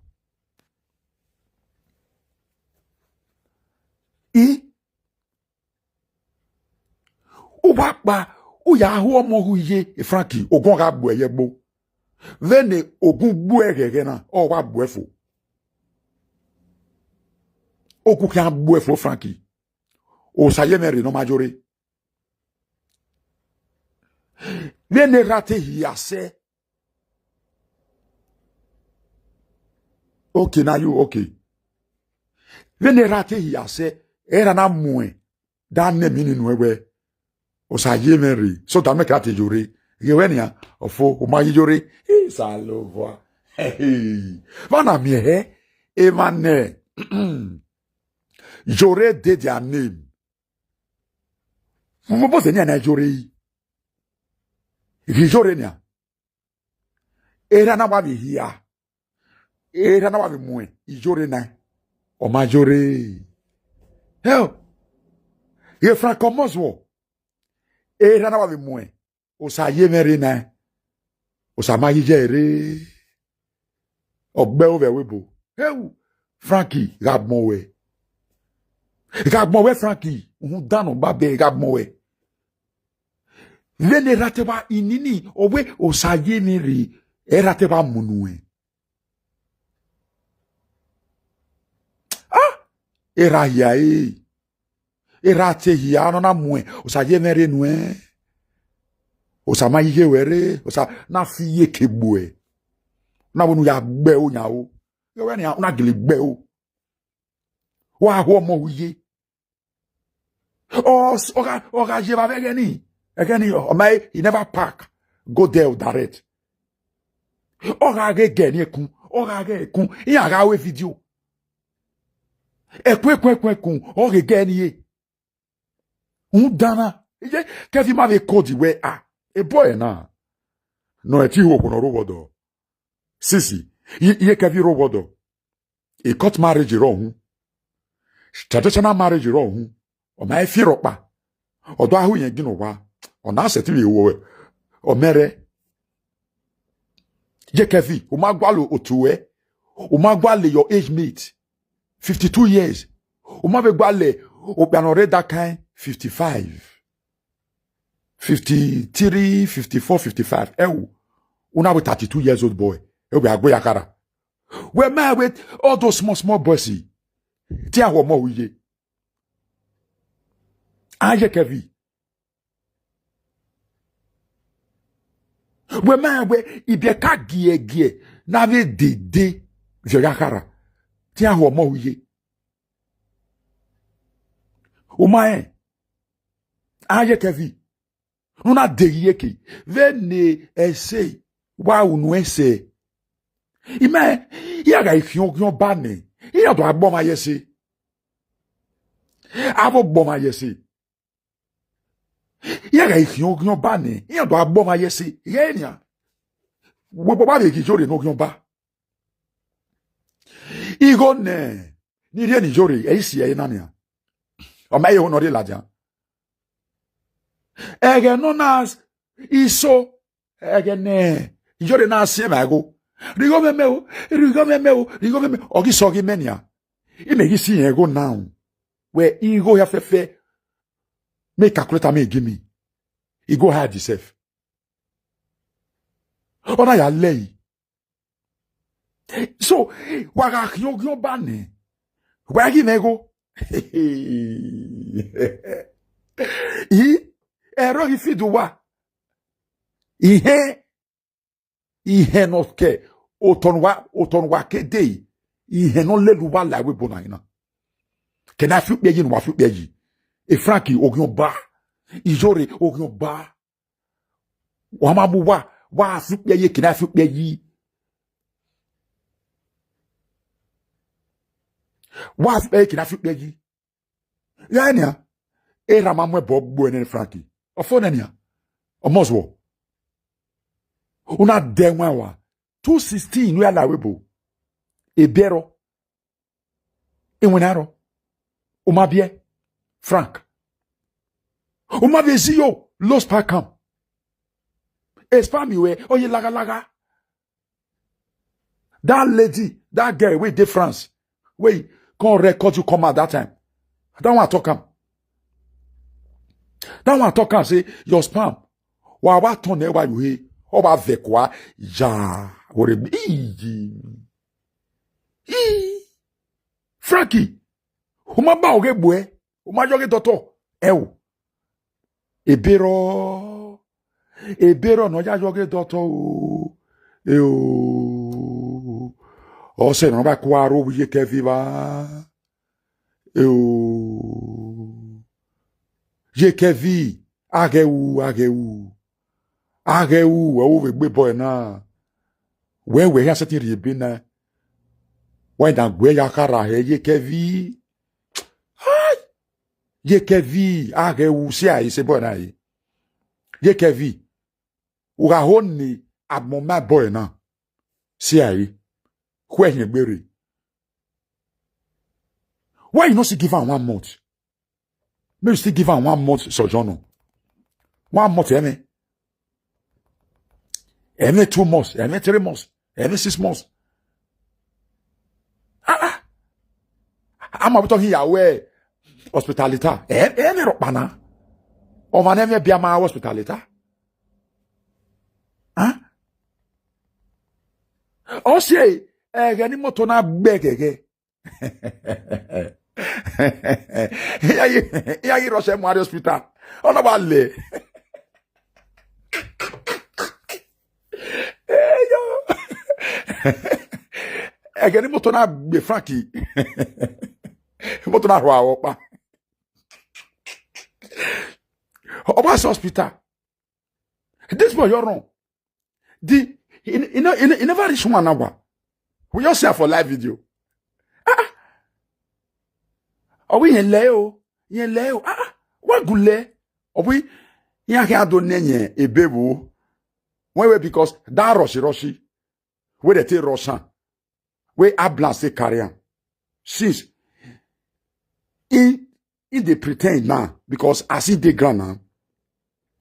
E? U wa pa, u ya ho mo hu ye, e Frankie, ogun ga gbo ye gbo. Vene ogun gbo e gege na, o wa gbo e fo. Ogun ki a gbo e fo Frankie. O sa ye me re no majore. Vene ra te hi a se. Okay, na you, okay. Vene ra te hi a se, era na mu e. Da ne mi ni nu e we. O sa ye me re. So da me ka te yore. Ye we ni a, o fo, o ma ye yore. He sa lo vo. Hey. Va na mi he. E ma ne. Yore de their name. Mo bo se ni a na yore yi. Ye yore ni a. Era na wa bi hia. Era na wa bi mu e. I yore na. O ma yore. Hell. Ye Frank Komozwo. Era na wa bi mu e. O sa ye me re na. O sa ma ye ye re. O gbe o ve we bo. Heu. Frankie, ga gbon we. Ga gbon we Frankie. Uhun danu ba be ga gbon we. Vene ra te wa inini, o we o sa ye me re. Era te wa mu nu e. Ah! Era ya e. Era te hi a no na mu e. O sa ye me re nu e. O sa ma ye we re. O sa na fi ye ke gbo e. Na wo nu ya gbe o nya o. Ye we ni a, na gele gbe o. Wa ho mo hu ye. O, o ga, o ga ye ba ve geni. E geni, o ma, he never pack. Go there direct. O ga ge geni ekun. O ga ge ekun. I a ga we video. Ekun, ekun, ekun, ekun. O ge geni ye. Un dana. Ye, Kevin ma ve code we a. E boy na. No, e ti ho ko no ro wodo. Sisi. Ye, ye Kevin ro wodo. E court marriage ro hun. Traditional marriage ro hun. O ma e fi ro pa. O do ahu yen gino wa. O na se ti wi wo. O mere. Ye Kevin, o ma gwa lo otu e. O ma gwa le your age mate. Fifty-two years. O ma ve gwa le, o gba no re that kind fifty-five. Fifty-three, fifty-four, fifty-five. E wo. Una with thirty-two years old boy. E wo agbo yakara. We ma with all those small, small boys. Ti a wo mo ye. Aye Kevin. We ma we ibe ka gie gie. Na ve dede. Vyo yakara. Ti a wo mo ye. O ma e. Aye Kevin. Una de ye ke. Vene ese. Wa unu ese. I ma e. I a ga ifion gion ba ne. I a do agbo ma ye se. Abo gbo ma ye se. Yega ikion gion ba ne. Iyan do abo ma yesi. Yenya. Wo bo ba be ki jore no gion ba. Igo ne. Ni re ni jore. E isi e na nia. O ma ye ho no re la jan. Ege no nas. Iso. Ege ne. Jore na si e ma ego. Rigo me me o. Rigo me me o. Rigo me me. Ogi so gi menia. I me gi si ego now. We igo ya fefe. Me calculator me give me. Igo hide yourself. Ona ya lei. So, wa ga hion gion ba ne. Wa gi me go. I ero gi fidu wa. Ihe. Ihe no ke. Oton wa, oton wa ke de. Ihe no le lu wa la we bona ina. Ke na fi pe yi no wa fi pe yi. E Frankie ogion ba. Ijore ogion ba. Wa ma bu wa, wa fi pe yi, ke na fi pe yi. Wa fi pe yi, ke na fi pe yi. Ya nia. E ra ma mo bo gbo ne Frankie. Ofo ne nia. Almost wo. Una de wa wa. Two sixteen we ala we bo. E bero. E wenaro. Uma bie. Frank. Uma bie ziyo. Los pa kam. Espami we. Oye laga laga. That lady, that girl wey dey France, wey come record you come out that time. That one talk am. That one talk am say your sperm. Wa wa turn e wa you he. O ba vekwa ja. Ore iji. Ii. Frankie. Uma ba oge bue. Uma joge toto. E o. Ebero. Ebero no ya joge doto o. E o. O se no ba kwaro ye ke viva. E o. Ye ke vi. Age u, age u. Age u, o ve gbe boy na. We we ya se ti ri ebe na. We da gbe ya kara he ye ke vi. Ai. Ye ke vi, age u si a ise boy na e. Ye ke vi. U ga ho ni admo my boy na. Si a e. Kwe hin gbere. Why you no still give am one month? Make you still give am one month sojourn. One month, eh, me. Every two months, every three months, every six months. Ah, ah. I'm about talking Yahweh hospitality. Eh, eh, me rock bana. O man, eh, me be my hospitality. Huh? O se, eh, gani moto na gbegege. Ya yi, ya yi rose mo hospital. Ona ba le. Eh, yo. Ege ni moto na gbe Frankie. Moto na ro awo pa. Oba hospital. This boy, you run. The, he, he, no- he, no- he never reach one hour. We just see am for live video. Ah, ah. Are we in Leo? In Leo? Ah, ah. What good le? Are we? Ya ke ado nenye ebebo. Why we? Because that rushy rushy. Where they take rush am. Where ambulance take carry am. Since he he dey pretend now because as he dey ground now,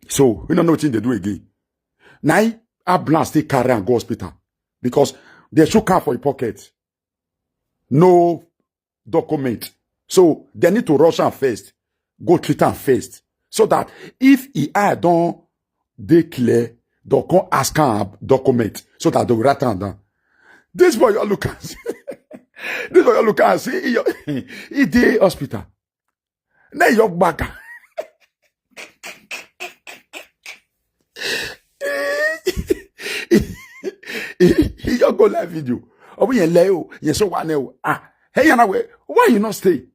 so we no know wetin dey do again. Na him ambulance take carry am go hospital because they shook am for him pocket. No document. So they need to rush am first, go treat am first, so that if he eye don dey clear, they come ask am document so that they go write am down. This boy, you look at this boy, you look at see he, he dey hospital. Now you back. He just go live video. Oh, we leo, yes, so one. Ah, hey, you know, why you not stay?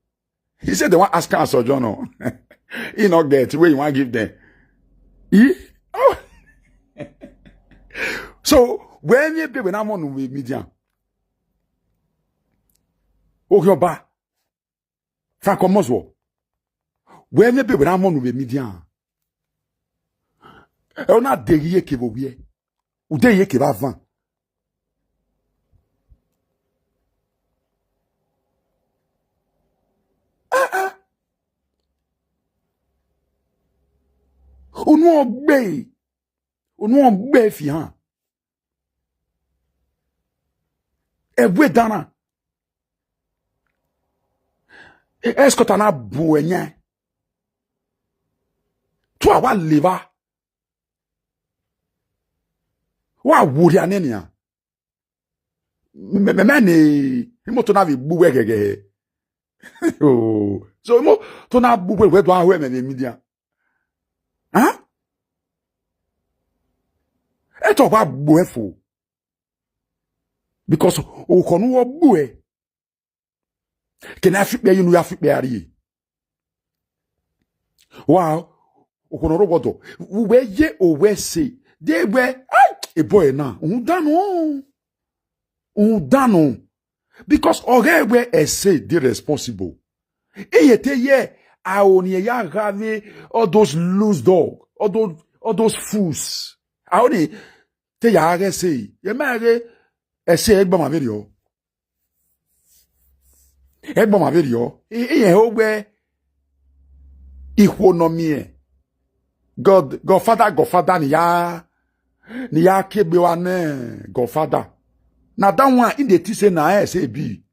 He said they want ask am sojourn. He not get where you want give them. He, oh. So when you be when I'm on with media, oh, your ba, Frank Omozwo. When you be when I'm on with media, Ẹ ọ na deri ye ke vbe ovbiẹ. Uderi ye ke vbe avan. Ah, ah. Unu ọgbe. Unu ọgbe fi hàn. Ẹvbo edana. Escort na bu ẹnyẹ. Tu a wa leva. Wa wuri anenia. Me, me, me ni imoto na vbe gbu wẹ ghẹghẹ. Oh. So imoto na gbu wẹ, wẹ do a hue me vbe media. Huh? Eto wa gbu ẹ fo. Because okọ nu wọ gbu ẹ. Kene a fi ikpe ye unu ya fi ikpe a rrie. Wa, okọ nọ ro wọdọ. Vbe ye owẹ ẹse. De wẹ, ai, e boy na. Undanu. Undanu. Because ọghẹ wẹ ẹse dey responsible. Iye te ye, a oni ya gha vbe all those loose dog, all those, all those fools. A oni te ya gha ẹse. Ye ma ghe ẹse ẹgbọma vberriọ. Ẹgbọma vberriọ. I, iye ho wẹ ihwo nọ miẹn. God, Godfather, Godfather ni ya, ni ya kiegbe wa nẹ Godfather. Na that one, he dey think say na ẹse e be.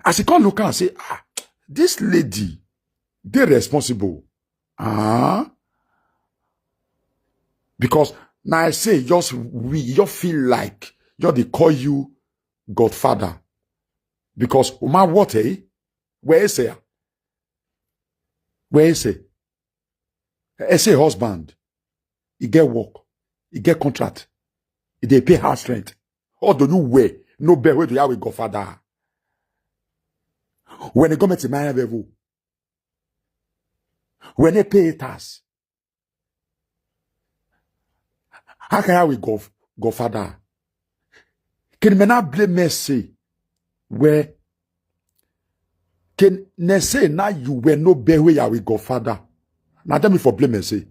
As he come look am say, ah, this lady dey responsible. Ah, because na I say just we just feel like just dey call you Godfather. Because uma what, eh? Where is he? Where is he? Ẹse husband. He get work. He get contract. He dey pay house rent. Although you were no bear wey to ya with Godfather. When the government in my level, when they pay tax, how can I with God, Godfather? Can men not blame me say where can they say now you were no bear where you are with Godfather? Now tell me for blame me say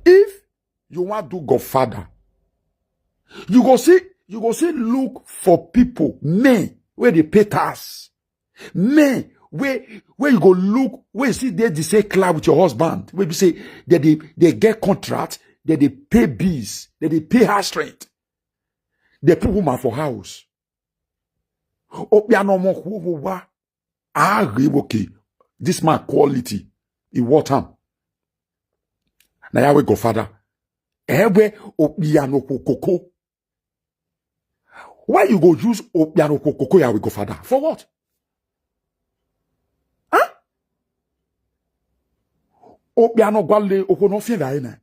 if you want to Godfather, you go see, you go see look for people, men where they pay tax. Men where, where you go look, where you see they, they say club with your husband, where you say that they, they get contract, that they pay bills, that they pay house rent, they put woman for house. Obiano mo who wa. Ah, okay. This man quality. He what am? Na ya we Godfather. Ewe obiano kokoko. Why you go use obiano kokoko ya we Godfather? For what? Huh? Obiano gwale oko no fie vaina.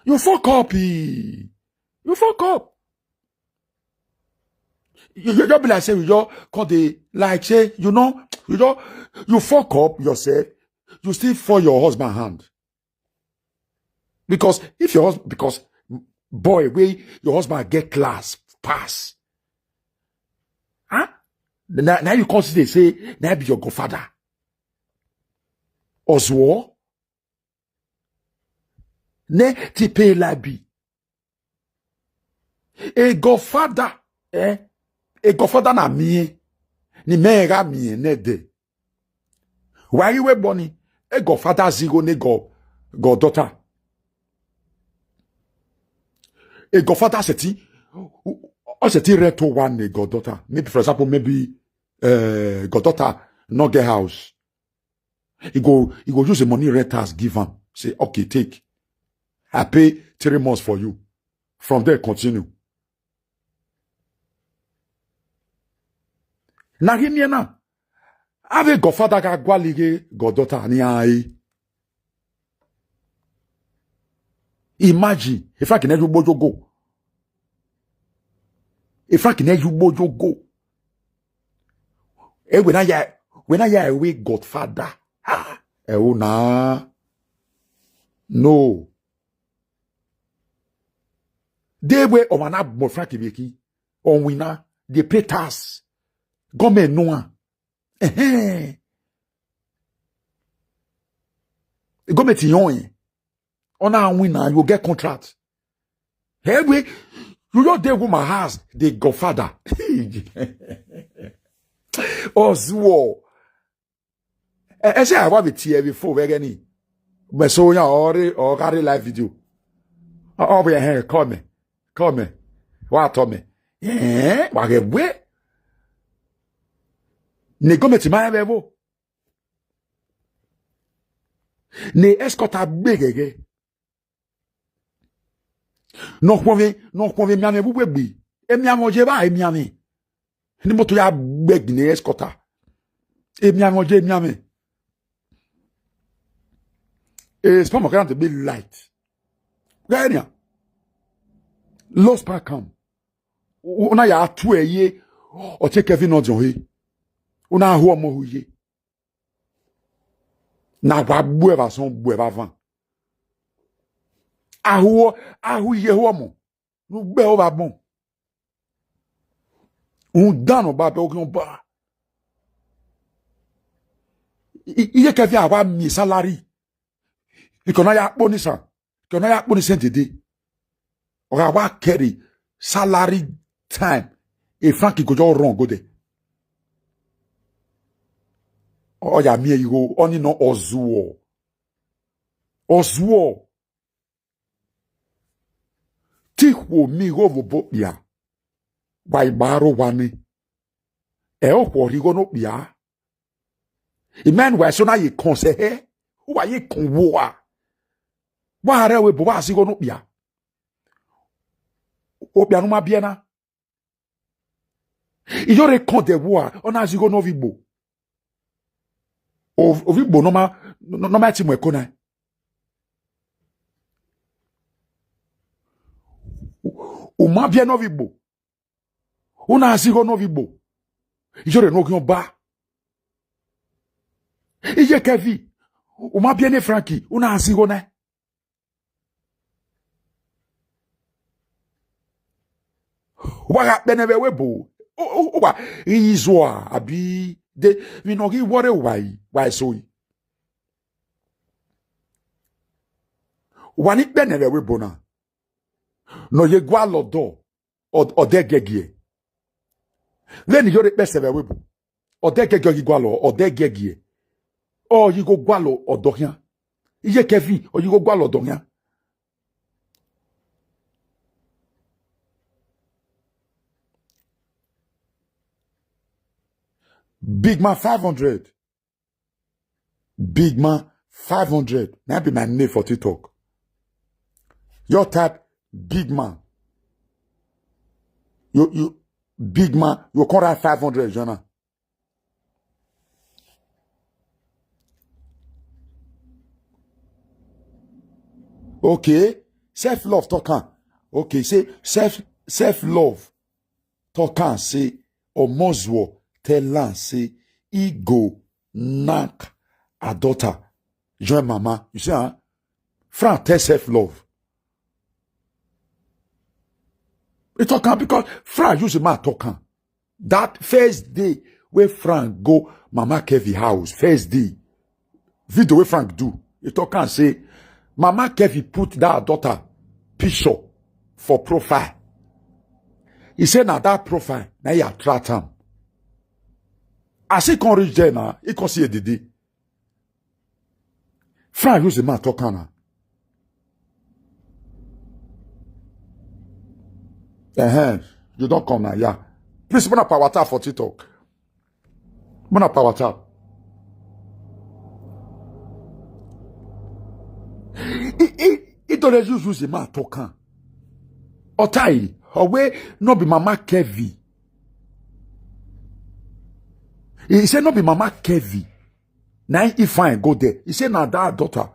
You fuck up. Eh. You fuck up. You, you just be like say you just call the like say you know you just you fuck up yourself. You still fall your husband hand. Because if your husband, because boy, way your husband get class pass, huh? Now, now you consider say now be your godfather. Oswald, ne ti pay like be a godfather, eh? A godfather na me, ni me ga me ne de. Why you were born? A godfather zigo ne go goddaughter. A godfather seti, or seti rent to one a goddaughter. Maybe for example, maybe uh, goddaughter not get house. He go, he go use the money rent house give him. Say, okay, take. I pay three months for you. From there, continue. Na him here now. Have a godfather ga gwalige goddaughter ni ai. Imagine if I can you bojo go. If I can you bojo go. Eh, when I when I we godfather. Ah, eh, oh, nah. No. They were on an abmo Frankie Becky on winner. They pay tax. Government no one. Ehe. Go meet your own. On our win now, you get contract. Hey, we, you just dey woman house, the godfather. Oswald. I say I want to tear before we get any. But so yeah, or or carry live video. Oh, we here, come, come. What, Tommy? Yeah, what get we? Ne go meet my level. Ne escort a big again. No kwove, no kwove miame bube bi. E miame oje ba, e miame. Ni moto ya beg ne escort a. E miame oje, e miame. E spam kan to be light. Ganya. Lost pa kam. Una ya tu eye. O che Kevin no jon he. Una ho mo hu ye. Na wa bu eva son bu eva van. Ahu, ahu ye ho mo. Nu be o ba bon. Un dano ba be o ba. I, i ye Kevin a wa mi salary. Ikona ya po ni san. Ikona ya po ni sent de. Oga wa carry salary time. E Frankie go just run go there. Oya mi e go oni no Ozuo. Ozuo. Ti kwo mi go vo bo ya. Wa ibaro wa ni. E o kwo ri go no ya. Amen. Wa so na ye kon se he. Wa ye kon wo a. Wa re we bo wa si go no ya. O ya no ma bi na. Iyo re kon de wo a. Ona si go no vi bo. O, o vi bo no ma, no, no ma ti mo e ko na. O, o ma bi no vi bo. Una si go no vi bo. Iyo re no gi ba. Iye Kevin. O ma bi ne Frankie. Una si go na. Wa ga pe ne be we bo. O, o, o wa. Izo a. Abi. De. Mi no gi wore wa yi. Wa so yi. Wa ni pe ne be we bo na. No ye gwa lo do. Ọ, ọ de gegie. Leni yo re pe se be we bo. Ọ de gegie yi gwa lo, ọ de gegie. Ọ yi go gwa lo, ọ do hian. Iye Kevin, ọ yi go gwa lo do hian. Big man five hundred. Big man five hundred. That be my name for TikTok. Your type, big man. You, you, big man, you come write five hundred, Jonah. Okay. Self love, talk am. Okay, say self, self love. Talk am say Omozuo tell am say he go knack her daughter. Join mama. You see, huh? Frank tell self love. He talk am because Frank use the man talk am. That first day wey Frank go Mama Kevin house, first day, video wey Frank do, he talk am say Mama Kevin put that daughter picture for profile. He say na that profile na he attract am. As he come reach there na, he come see Edede. Frank use the man talk am na. Uh-huh. You don come na, yeah. Please, put a power tap for TikTok. Put a power tap. He, he, he don dey use, use the man talk am. Otai, owe no be Mama Kevin. He say no be Mama Kevin. Na he fine go there. He say na that daughter.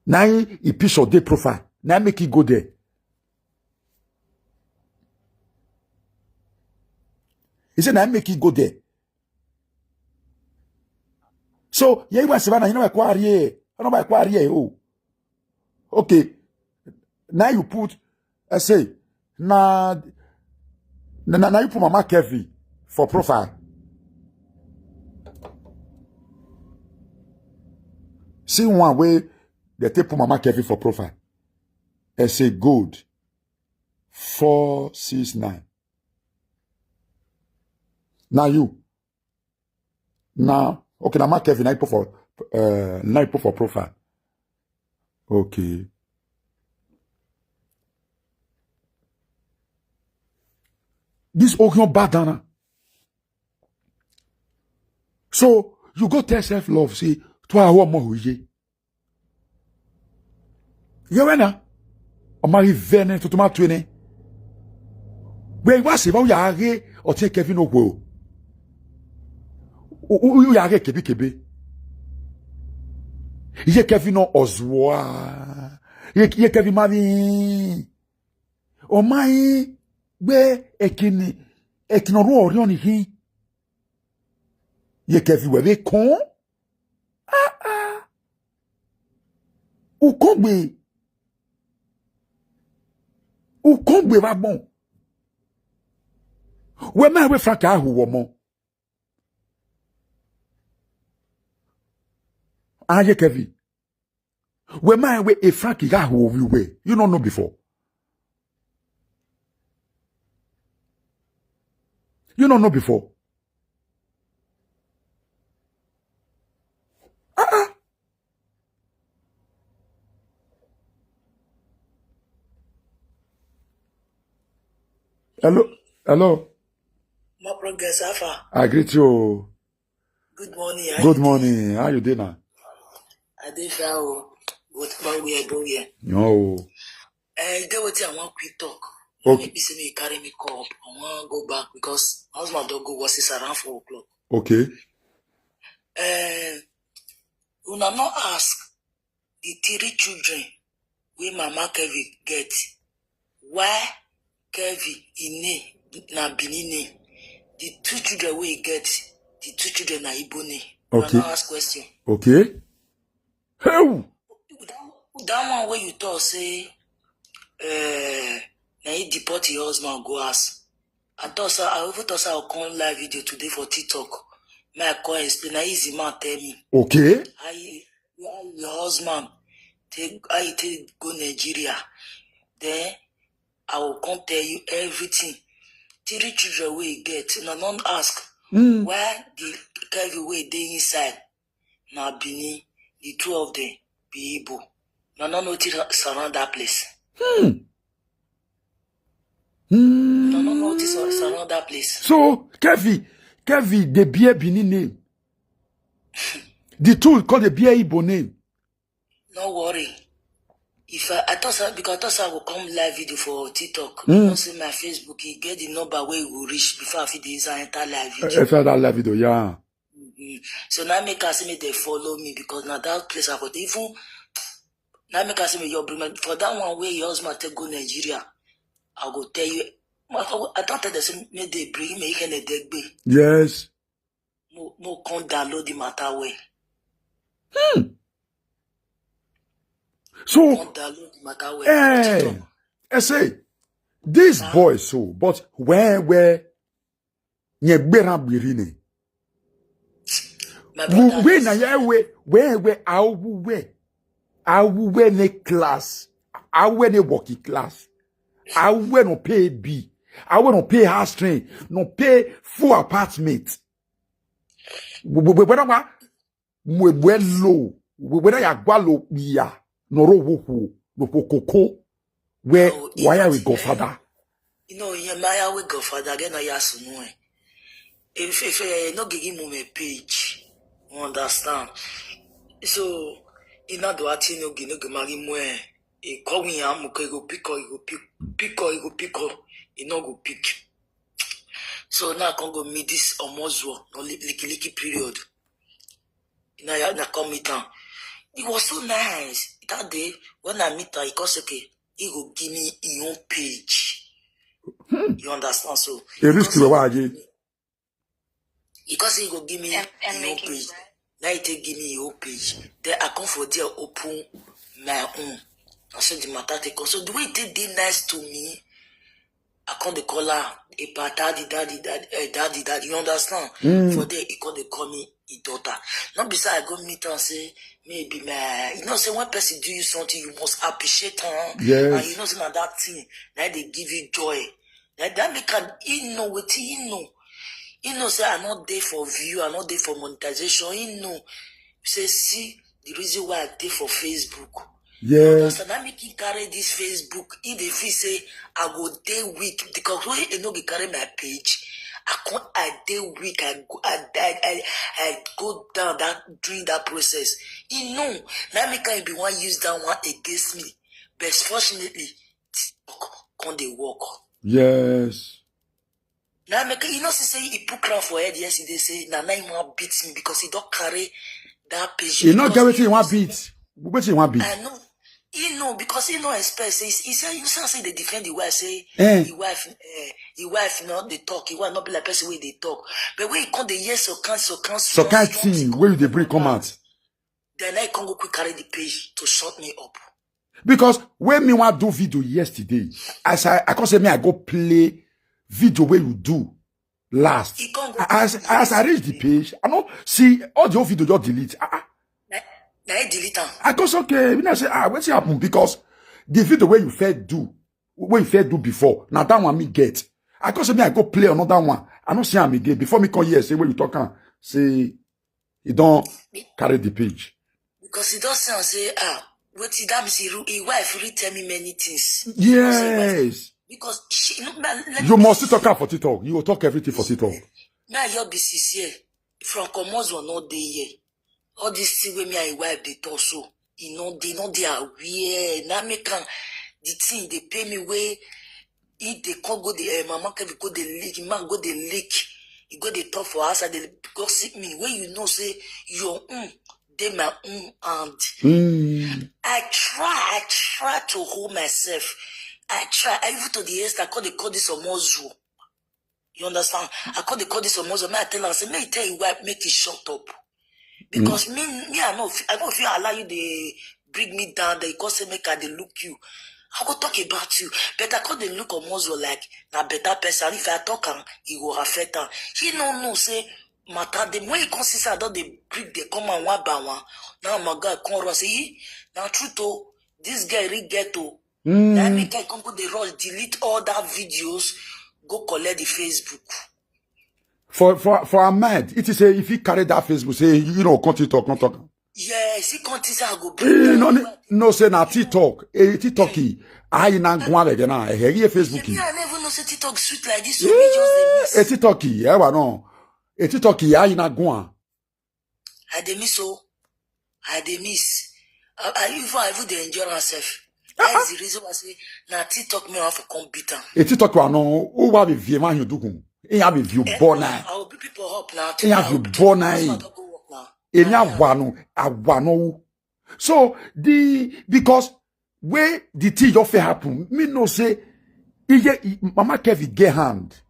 Na he, he picture dey profile. Na he make he go there. He say na he make he go there. So, ye wa se ba na, you know, kwa rie. I know ba kwa rie o. Okay. Now you put, I say, na, na, na, na you put Mama Kevin for profile. See one wey dem take put Mama Kevin for profile. E say gold four six nine. Na you. Na, okay, na Mama Kevin na you put for, uh, na you put for profile. Okay. This Ogion badana. So you go tell self love, say, to our more ye. Ye wena. O ma ri vene to toma tuene. We wa se ba ya re o te Kevin o wo. U ya re kebi kebe. Ye Kevin o ozwa. Ye, ye Kevin mari. O ma yi we ekini, ekino ru ori oni hi. Ye Kevin we be kon. Ah, ah. Ukongbe. Ukongbe wa bon. We ma we Frank ahu wo mo. Aye Kevin. We ma we e Frank ga hu we. You don't know before. You don't know before. Ah, ah. Hello, hello. My progress, how far? I greet you. Good morning. Good morning. How you doing now? I dey fine o. What about where I go here? No. Eh, you get wetin I wan quick talk. Okay. Maybe say me carry me come up. I wan go back because my husband don go work since around four o'clock. Okay. Eh, una no ask the three children wey Mama Kevin get. Why Kevin, e name na Benin name? The two children wey e get, the two children na Igbo name. Una Okay. no ask question. Okay. Hey! That, that one wey you talk say, eh, na he deport your husband go house. I thought say, I even thought say I come live video today for TikTok. May I come explain? Na easy man tell me. Okay. I, how your husband take, how you take go Nigeria? Then I will come tell you everything. Three children wey e get, una no ask Mm. why the Kevin wey dey inside na Benin, the two of them be Igbo. Una no know wetin surround that place. Hmm. Una no know wetin sur- surround that place. So, Kevin, Kevin, dey bear Benin name. The two call dey bear Igbo name. No worry. If I, I thought say, because I thought say I go come live video for TikTok. Mm. You know say my Facebook, e get the number wey e go reach before I fit dey use am enter live video. Enter that live video, yeah. Mm-hmm. So now make I say make they follow me because now that place I go dey even, now make I say make your bring my, for that one wey your husband take go Nigeria, I go tell you. I, I, I don tell them say make they bring me, he can dey gbe. Yes. Mo, mo come download the matter well. Hmm. So, Come download the matter well. eh, TikTok. I say, this Ah. boy so, but where, where, nye gbera gbiri ni. My Wu-, brother, we na listen. ya we, we, we, awu we. Awu we ne class. Awu we ne working class. Awu we no pay B. Awu we no pay house rent. No pay full apartment. We, we, we, we, we, we, we low. We, we, we, ya gwa lo ya. No ro wo wo. No ko ko ko. Where, No, why are we it's, eh, godfather? You know, yeah, my we godfather, again, I ask no, eh. If, if, eh, no give him my page, you understand? So, you know, do I think no give, no give marry mo, eh. He call me, I'm okay, go pick up, he go pick, pick up, he go pick up, he no go pick. So now I can go meet this Omozuo, no li-, licky licky period. Now I, I come meet am. It was so nice. That day, when I meet am, he come say, okay, he go give me his own page. Hmm. You understand? So, A risk because to he, wa je. He come say he go give me Em-, em his own making page. bread. Now he take give me his own page. Then I come for there, open my own. I said the matter take come. So the way he take dey nice to me, I come dey call am, "Epa, daddy, daddy, daddy, eh, daddy, daddy." You understand? Mm. For there, he come dey call me his daughter. Not be say I go meet and say, maybe, man, you know, say one person do you something, you must appreciate her. Yes. And you know, say na that thing, that they give you joy. That, that make am, he know wetin he know. He know say I not there for view, I not there for monetization. He know. Say, see, the reason why I dey for Facebook. Yes. So that make him carry this Facebook. He dey feel say I go dey weak because when he no go carry my page, I can't, I dey weak. I go, I, I, I, I go down that during that process. He know. That make him be one use that one against me. But fortunately, TikTok come dey work. Yes. Now make you know say he put crown for head yesterday. Say na na him wan beat me because he don't carry that page. You not get wetin you want beat. Wetin you want beat. I know. He know because he no expect. Say he say you say they defend the wife. Say eh. The wife, eh, the wife not dey talk. He wife not be like person wey dey talk. But when he come the yes so can so can so can thing where you dey bring come out. Then I come go quick carry the page to shut me up. Because when me want do video yesterday, as I, I can say me I go play video where you do last. He come go as, as I reach the page, I know see all the old video just delete. Ah, ah. Na, na he delete am. I go say okay. When I say ah, what's happen? Because the video where you fair do, where you fair do before, now that one me get. I go say me I go play another one. I don't see him again. Before me come here, say where you talk am, say he don't carry the page. Because he don't say, say ah, what he that means he, his wife really tell me many things. Yes. Because she, no, na, let you me must talk am for TikTok. You will talk everything for TikTok. Now you'll be sincere. From Comozo no dey here. All this thing wey me and his wife dey talk so, e no dey, no dey aware. Na make am the thing dey pay me wey he dey come go the eh, mama Kevin go dey lick, man go dey lick. He go dey talk for house, I dey gossip me. When you know say your own dey my own hand. Mm. I try, I try to hold myself. I try, I even to the extent I call dey call this Omozuo. You understand? I call dey call this Omozuo. Me I tell am say make he tell him wife make he shut up. Because me, me I know I know if you allow you dey bring me down, they go say make I dey look you. I go talk about you. But I call dey look Omozuo like na better person. If I talk am, e go affect am. He no know say matter dey when he come see say I don dey bring dey come and one by one. Now my guy come run say, "Ee, na true o. This girl really get o." Mm. That make I come go dey rush delete all that videos, go collect the Facebook. For for for Ahmed, it is say if he carry that Facebook, say you know, come TikTok, come talk. Yes, he come think say I go bring. Eh, no, no, no, say na TikTok, eh, TikTok. I na go on again na, eh, eh, Facebook. Me, I never know say TikTok sweet like this. So me just dey miss. Eh, TikTok, eh, wa no. Eh, TikTok, I na go on. I dey miss o. I dey miss. I, I even I even dey enjoy myself. That is the reason why I say na TikTok me want to come beat am. A TikTok wa no, who wa be vie ma hin dukun. E ya be view bona. I will beat people up now. E ya view bona. That's why I don't go work now. E ya wa no, awa no. So the because wey the thing just fit happen, me know say e get e- Mama Kevin get hand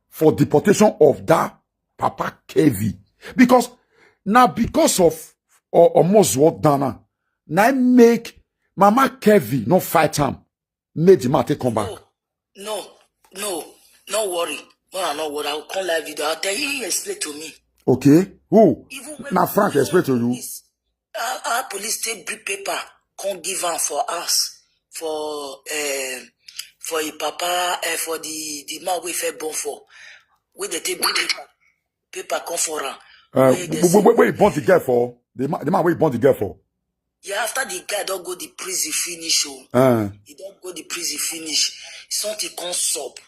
for deportation of that Papa Kevin because na because of O- Omozuo Dana na im make Mama Kevin no fight am make the man take come back. No, no, no, no worry. No, I no worry. I will come live video. I'll tell you. He explain to me. Okay, who? Even when Na Frank we explain to you. Police, our, our police take bring paper, come give am for us, for um, for a papa, uh, for the the man we fed born for, wey they take bring paper, paper come for am. Uh, Wey they wait, say wait, wait, wait, born the girl for the man, the man wey born the girl for. Yeah, after the guy don go the prison finish, oh, Uh, he don go the prison finish. Something come sup.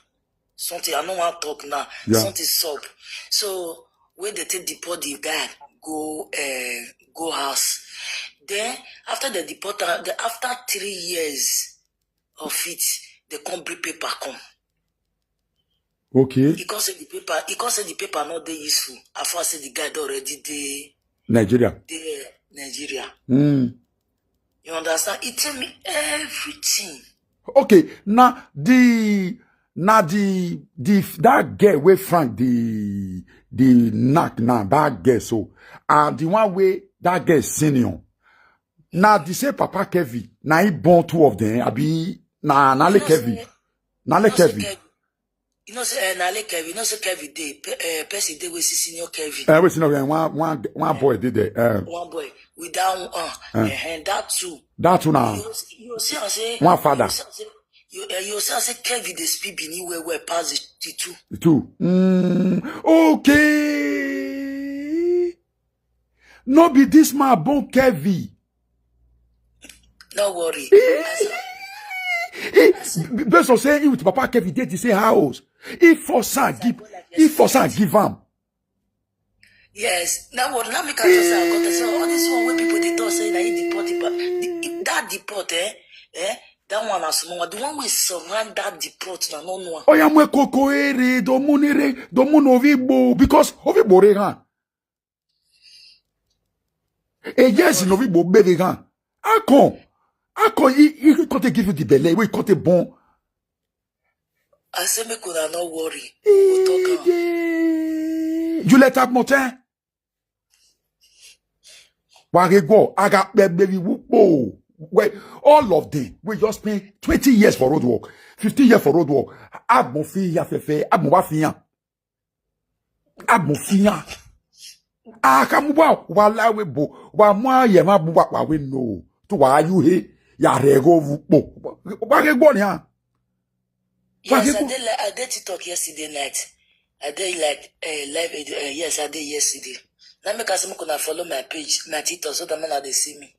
Something I no wan talk now. Yeah. Something sup. So when they take deport the guy, go uh, go house. Then after they deport am, the, after three years of it, they come bring paper come. Okay. He come say the paper. He come say the paper not dey useful. I first say the guy don already dey Nigeria. Dey Nigeria. Mm. You understand? He tell me everything. Okay, now the now the the that girl wey Frank the the knack now that girl so and the one wey that girl senior now the same Papa Kevin now he born two of them abi na na le Kevin na le Kevin. You know say eh, na like Kevin, you know say Kevin dey pe- eh, person dey wey see senior Kevin. Uh, wait, no, one, one, one boy did there. Uh, One boy with that one, uh, and that too. That one now. You see, you see, I say One father. You see, I say, you, uh, you see, I say Kevin dey speak Benin well well pass the, the two. Two. Mm, okay. No be this man born Kevin. No worry. He, based on saying he with Papa Kevin dey the same house. He for son give, he for son give am. Yes. Now what? Now make I just say I got to say all this one wey people dey talk say na he deport the, the, that deport eh eh that one na small one. The one wey surround that deport na no no one. Oya mwe koko ere do munire do muno vigbo because ovigbo re han. E yes no vigbo bebe han. Akon, akon he he come take give you the belle wey come take born. I say make una no worry. We go talk am. You let up motin. Wage go aga baby wupo. Well, all of them we just spend twenty years for road work, fifteen years for road work. Agbon fi ya fefe, agbon wa fi yan. Agbon fi yan. Akamu wa wa la we bo, wa mo ye ma bu wa wa we no. To wa you he ya rego wupo. Wage go ni an. Yes, Wage I go. did. Like, I did TikTok yesterday night. I did like uh, live. Uh, yes, I did yesterday. Now make I say make una follow my page, my TikTok, so that man they see me.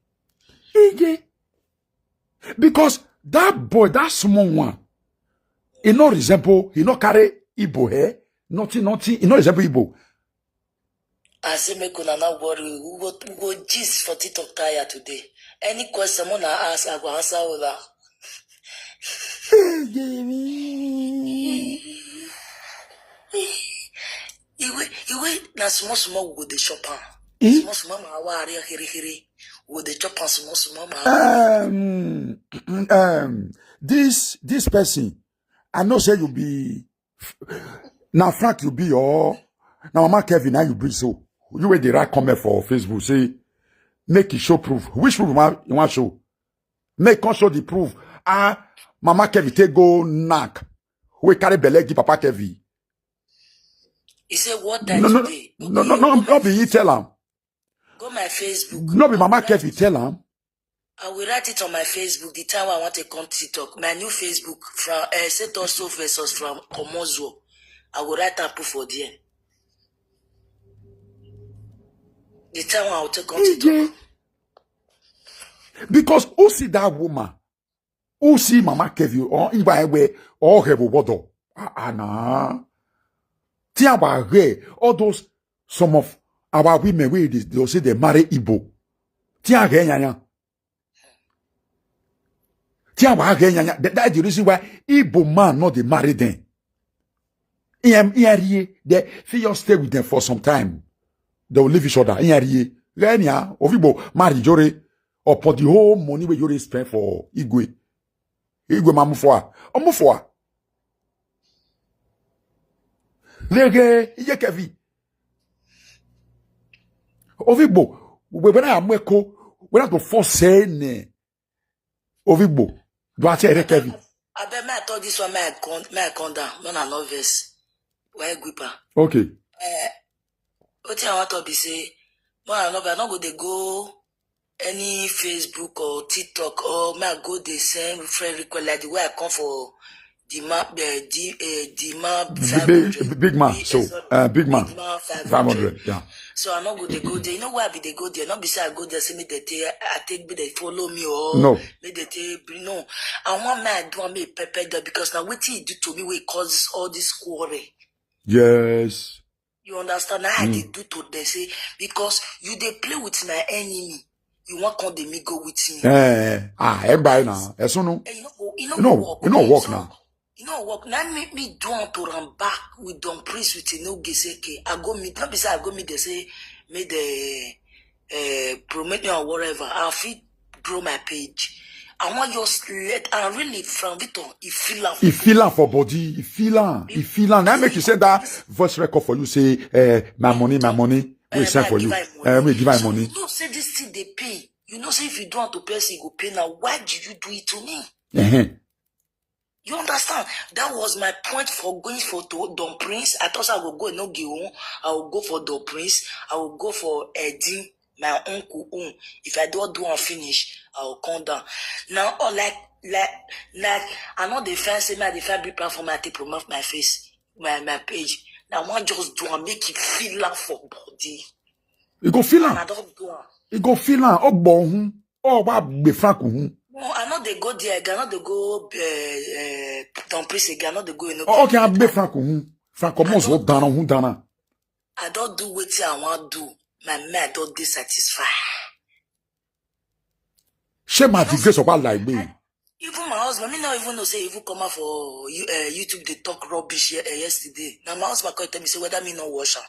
Ege. Because that boy, that small one, he no resemble, he no carry Igbo hair, nothing, nothing, he no resemble Igbo. I say make una not worry. We go we go gist for TikTok tire today. Any question una ask, I go answer all that. Iwe iwe na small small we go dey chop am. Eh? Small small ma wa are here here. We go dey chop am small small ma. Um, um, this this person, I know say you be now Frank, you be or now Mama Kevin, now you be so. You were the right comment for Facebook. Say make it show proof. Which proof you want, you want show? Make come show the proof. Ah, Mama Kevin take go knock. We carry belle give Papa Kevin. He say what time No, no, today? no, no, no, no, no be he tell am. Go my Facebook. No be Mama Kevin tell am. I will write it on my Facebook the time I want to come TikTok. My new Facebook from uh, Seto Soul versus from Komozo. I will write and put for there. The time I will take come TikTok. Because who see that woman? Who see Mama Kevin or Igba Ewe or Hebo Bodo? Ah, ah, nah. Tia wa re all those some of our women we they, they say they marry Igbo. Tia re yanya. Tia wa re yanya. That, that's the reason why Igbo man not they marry them. Iyan iyan rie they fit just stay with them for some time. They will leave each other. Iyan rie. Renia ovibo marry jore upon the whole money wey jore spend for Igwe. Igwe ma move for her. Or move for her. Lege iye kevi. Ovibo we when I am weko when I to force ne. Ovibo do I say kevi. I bet my thought this one my con my con down. No na no verse. Why gwipa? Okay. What I want to be say, man, I no, I no go dey go any Facebook or TikTok or me I go dey send friend request like the way I come for the man, the the uh, the man Big, big, big man. So uh, big man. Big man Five hundred. Yeah. So I no go dey go there. You know why I be dey go there? Not be say I go there say me they take I take me they follow me or No. me they take no. I want me I do me pepper there because now what he do to me will cause all this quarrel. Yes. You understand? Now I dey do to them say because you dey play with my enemy, you want come dey me go with me. Eh, ah, e buy now. As soon Eh, you know, you know, no, work. You know work So, now. You know work. Now make me do on to run back with Don Priest with no geseke. I go meet. Not be say I go meet. They say me the uh, promote me or whatever. I fit grow my page. I want just let and really from Victor. He feel am. He feel am for body. He feel am. He feel am. Now make you send that voice record for you. Say, eh, my money, my money. We Eh, send I for give you. Her money. Eh, we give her So money. You know, say this thing they pay. You know, say if you do want to pay, you go pay now. Why did you do it to me? Uh-huh. You understand? That was my point for going for to Don Prince. I thought I would go no Gion. I will go for Don Prince. I will go for Eddie, my uncle own. If I don't do and finish, I will come down. Now, all like like like I know the fans say my the fan be proud for my to promote my face, my my page. Now one just do and make it feel am for body. You go feel And I am. don't do am. You go feel am. Oh, boy. Oh, what be Frank? Hmm. No, I know they go there. I know they go. Uh, uh, Don Prince again. I know they go. You know, Oh, okay, I be Frank. Hmm. Frank, come on, so down, who down? I don't do what I want do. My mind don't dissatisfy. Shame at the grace of Allah, like me. Even my husband, me not even know say even come out for you uh, YouTube they talk rubbish ye- uh, yesterday. Now my husband called tell me say whether me not wash am.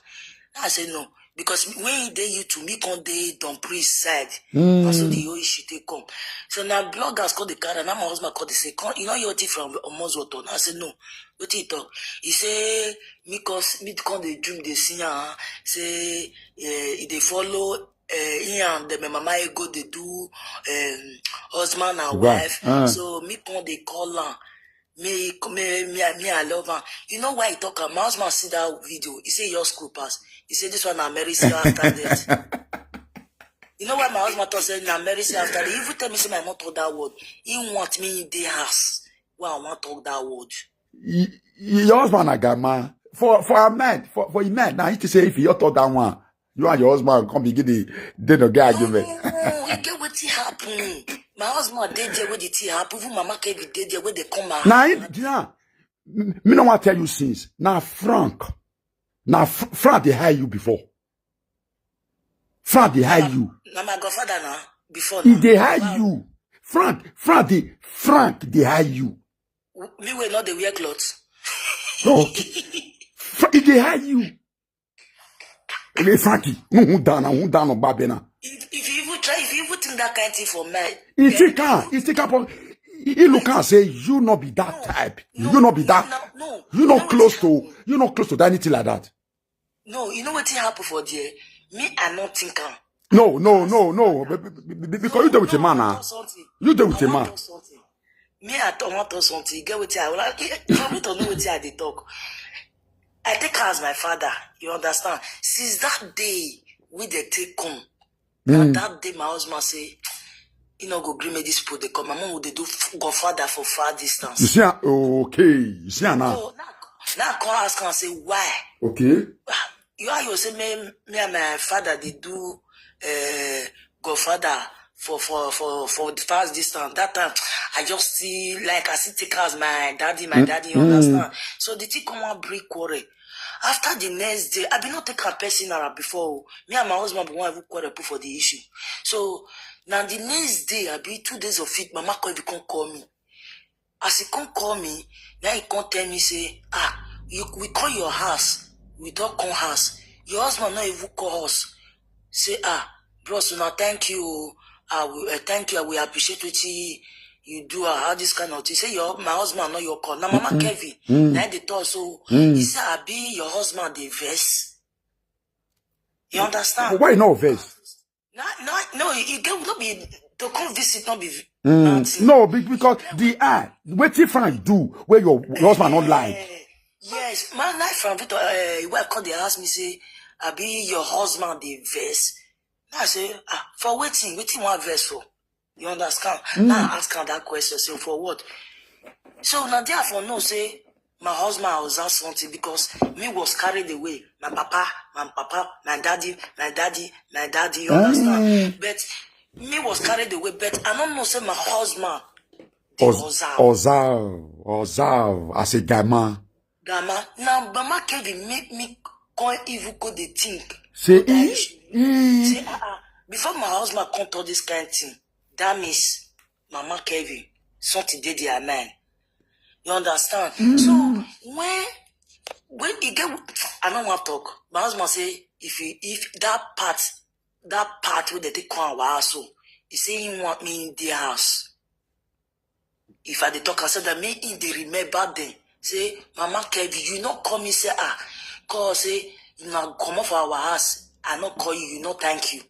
I say no because when they YouTube me come they Don Prince side. Mm. That's what the whole issue they come. So now bloggers call the car and now my husband call they say come you know your thing from almost water. I say no. What he talk? He say me cause me come the dream they see ah say uh, they follow uh, he and the mama go they do um, husband and Right. wife. Uh. So me come they call her. Me, me, me, me, I love her. You know why he talk? Am? My husband see that video. He say your screw pass. He say this one na mercy after death. You know why my husband talk say na mercy after death? He even tell me say my mom talk that word. He want me in the house. Why I want talk that word? Y- y- Your husband a guy man. For for a man, for for a man, now he to say if you talk that one, you and your husband come begin the then the guy argument. Oh, you get what he happen. My husband did there with the tea happen. Even Mama Kevin did there with the come out. Now, he- yeah, m- me no want tell you since. Now Frank, now Fr- Frank they hire you before. Frank they hire you. Now my godfather now before He now. They hire you. Frank, Frank they Frank they hire you. Me will not the wear clothes. No, Fra- he they hire you. Okay, Frankie, who who down, who down on Babena? If, if you even try, if you even think that kind of thing for me, He think can, he think can. He he look and say you not be that type. You not be that. No, no, You no, not close to. You not close to anything like that. No, you know what happen for there? Me, I not think am. No, no, no, no. Be- be- be- be- Because you deal with a man now. Something. You deal with a I want man. Talk something. Me, I don't want talk something. You get what I want. If I don't know what I dey talk, I take her as my father. You understand? Since that day, we dey take come. Mm. And that day, my husband say, you know, go green me this people they come. My mom would they do f- godfather for far You distance. see, ah, okay. You see, ah, now. So now, now I come ask her and say why. Okay. You are you say me, me and my father they do uh, godfather for for for for the fast distance. That time I just see like I see take her as my daddy, my Mm, daddy. You mm. Understand? So the thing come and bring quarrel. After the next day, I been not take her personal before. Me and my husband be one even quarrel put for the issue. So now the next day, I be two days of it. Mama come even come call me. As he come call me, now he come tell me say, ah, you we call your house, we don't come house. Your husband not even call us. Say ah, bros, now thank you. I will uh, thank you. I will appreciate what you, you do. Uh, how this kind of thing. Say your my husband not your call. Now Mama Kevin, Mm. now they talk so. Mm. He say I be your husband the verse. You understand? But why not verse? No, no, no. You get not be to come visit, not be Mm. nothing. No, be- because the ah, what if I do where your, your husband not lie? Eh, yes, my life from Victor, uh, wife come they ask me say, I be your husband the verse. Now I say, ah, for waiting, waiting one verse for. You understand? Mm. Now I ask her that question. So for what? So now therefore no say my husband was that something because me was carried away. My papa, my papa, my daddy, my daddy, my daddy. You understand? Mm. But me was carried away. But I don't know say my husband. They Oz- was out. Ozav, Ozav, as a guy man. Grandma, now Mama Kevin make me come even go the think. Say, Go that eh, issue. eh. Say, ah, ah, before my husband come talk this kind thing, that means Mama Kevin, something did their man. You understand? So when when he get, I don't want talk. My husband say if he, if that part that part where they take come our house, so he say he want me in the house. If I dey talk, I said that me in the remember them. Say, Mama Kevin, you not come and say ah, cause say you not come off our house. I not call you, you not thank you.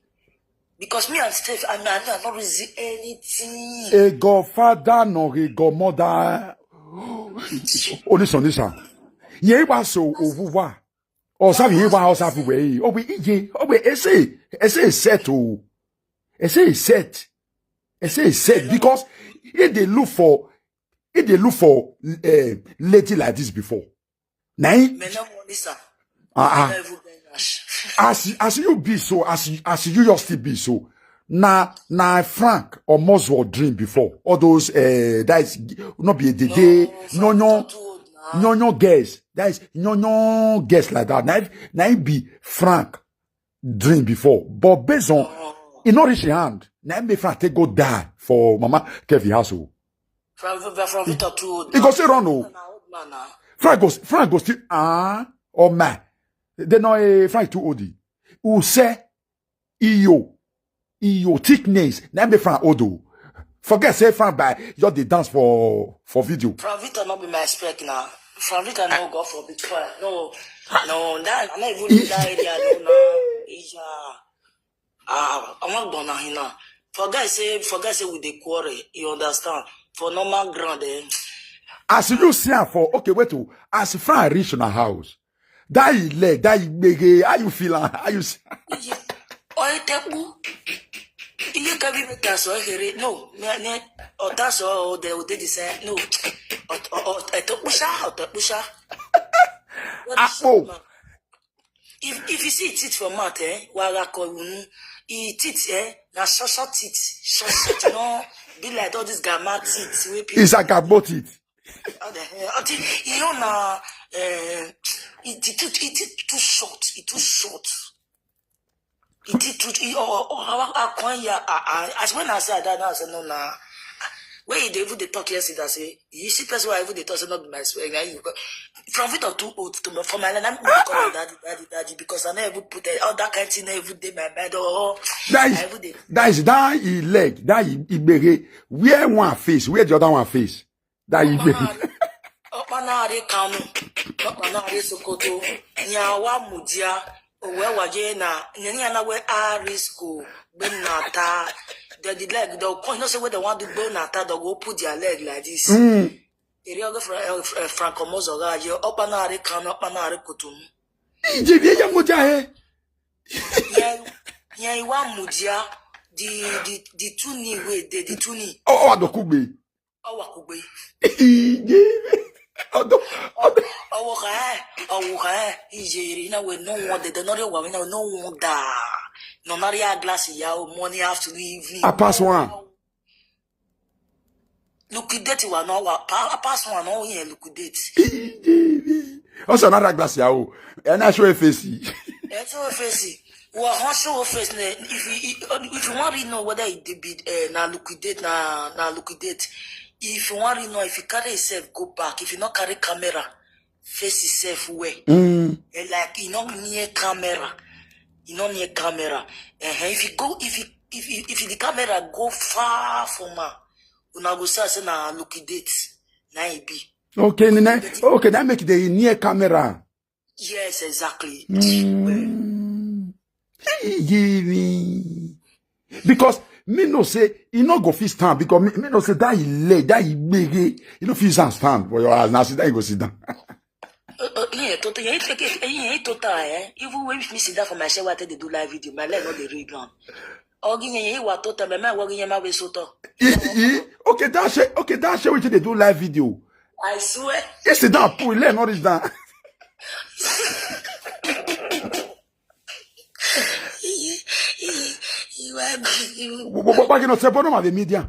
Because me and Steph, I mean, I not reason anything. A godfather, no a godmother. Onisa, Onisa. Ye wa so ovu wa. O sa ye wa o sa fu we. O we ije. O we ese. Ese set o. Ese set. Ese set because he dey look for, he dey look for uh, lady like this before. Na him Me no want this, sir. Ah, ah. Every day, gosh. As as you be so, as you- as you just still be so. Na na Frank or Moswell dream before. All those uh, that is not be a day day. No, no, Too old now. No, no, guess. That is no, no, guess like that. Now, now it be Frank dream before, but based on it not reach your hand. Now it make Frank take go die for Mama Kevin household. From from Victor too old. He go say run o. Na old man now. Frank go Frank go still ah or man. They know eh, Frank too old. Who say iyo iyo thickness? Now make Frank old o. Forget say Frank by just dey dance for for video. From Victor not be my spec now. From Victor no go for big fire. No, no, that I not even do that area. No, no, yeah. Ah, I'm not gonna hina. Forget say, forget say we dey quarrel. You understand? For normal ground, eh? As you see am for okay wait o. As Frank reach una house, that him leg, that him gbege, how you feel am? How you see? Oye tepu. Iye kabi me taso here. No, me ne. O taso o de o de di se. No. O o o e to pusha, o to pusha. Akpo. If if you see teeth for mouth, eh, waga ko unu. E teeth, eh, na short short teeth, short short. No, be like all this grandma teeth. We people. It's like a boat it. All the hair. Until you know na, eh, it it too it it too short. It too short. It it too. It, oh oh oh. How how come here? I I as when I say that now, I say no na. When you dey even dey talk yesterday, I say you see person wey I even dey talk say no be my swear. Na you go from Victor too old to me for my line. I'm gonna call him daddy, daddy, daddy because I never even put it, all that kind of thing. Never even dey my mind. Oh, That I is even dey. That is that him leg, that him gbege. Where one face, where the other one face? That him gbege. Ọkpanarị Kanu, ọkpanarị Sokoto, nyawa mudia, owe waje na, nyanya na we arisko, gbe na ta, the the leg, the coin, no say where they want to gbe na ta, they go put their leg like this. Eri oge Fra- eh, Fra- eh, Franco Mozo ga je, ọkpanarị Kanu, ọkpanarị Kotunu. Ije bi eya moja he. Nya nya iwa mudia, the the the two knee wey dey, the two knee. Oh, oh, adokugbe. Ọwakugbe. Ije. Odo. Odo. Ọwụha, ọwụha, ijeri na we no one dey, no one we no one da. No na ya glass ya o, morning, afternoon, evening. I pass one. Liquidate wa no wa pa pass one no here liquidate. Ije. Also another glass ya o. And I show face. That's your face. Well, how show your face ne? If you if you want to know whether it be uh, na liquidate na na liquidate. If you want to know if you carry yourself go back, if you not carry camera, face yourself well. Mm. Eh, like you not near camera, you not near camera. Uh, if you go if you if you, if you the camera go far from her, una go say say na liquidate na e be. Okay, nene. Okay, that make the near camera. Yes, exactly. Mm. Give me. Because me no say he no go fit stand because me, me no say that he lay that he gbege he no fit stand stand for your house now sit down he go sit down. Uh, uh, yeah, total. Yeah, it's okay. Yeah, it's total. Eh? Even when me sit down for my chair, I take dey do live video. My leg not the real ground. Ogi yeah, yeah, what total. My mind working yeah, my way so tall. He, he, okay, that shit, okay, that shit we take dey do live video. I swear. He sit down, pull leg not reach down. You are you. But but but you know, say but no the media.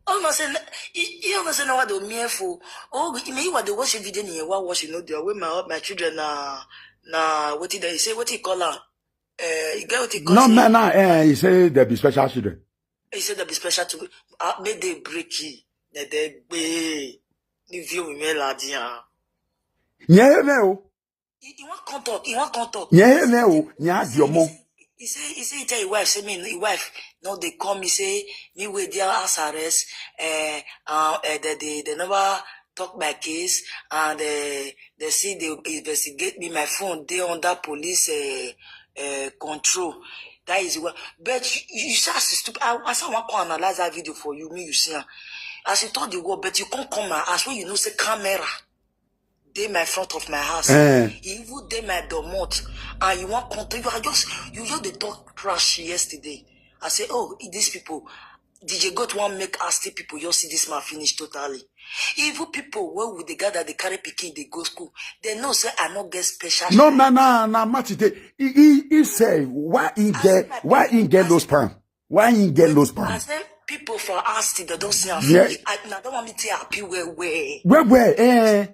Oh no, say you you know say no what do me for. Oh, me you what the watch video ni wa watch no the way my my children na na what did they say? What you call her? Uh, you get what you call No say? Man, no, eh, he say there be special children. He said that be special to uh, make they break it. That they be ni view me la dia. Yeah, me o. He he want come talk. He want come talk. Yeah, me o. Yeah, your mom. He say he say he tell his wife say me his wife no they come. He say me with their house arrest. Uh, uh, uh, they, they they never talk my case and uh, they see they investigate me. My phone they under police uh, uh, control. That is what. But you, you say as stupid. I, I say I want to analyze that video for you. Me you see am. As you talk the word, but you can't come out. As when you know say camera dey my front of my house. Eh. You even dey my domot. And you want continue. You are just, you just dey talk trash yesterday. I say, oh, these people, D J Goat want make us see people, you see this man finish totally. Even people where would they gather, they carry pikin, they go school. They know say I not get special. No, no, no, no, Matty, they, he, he, he say, why he get, why he get low sperm? Why he get low sperm? I say people for us, they don't see am. Yeah. I, I don't want me to happy where, where. Where, where, eh?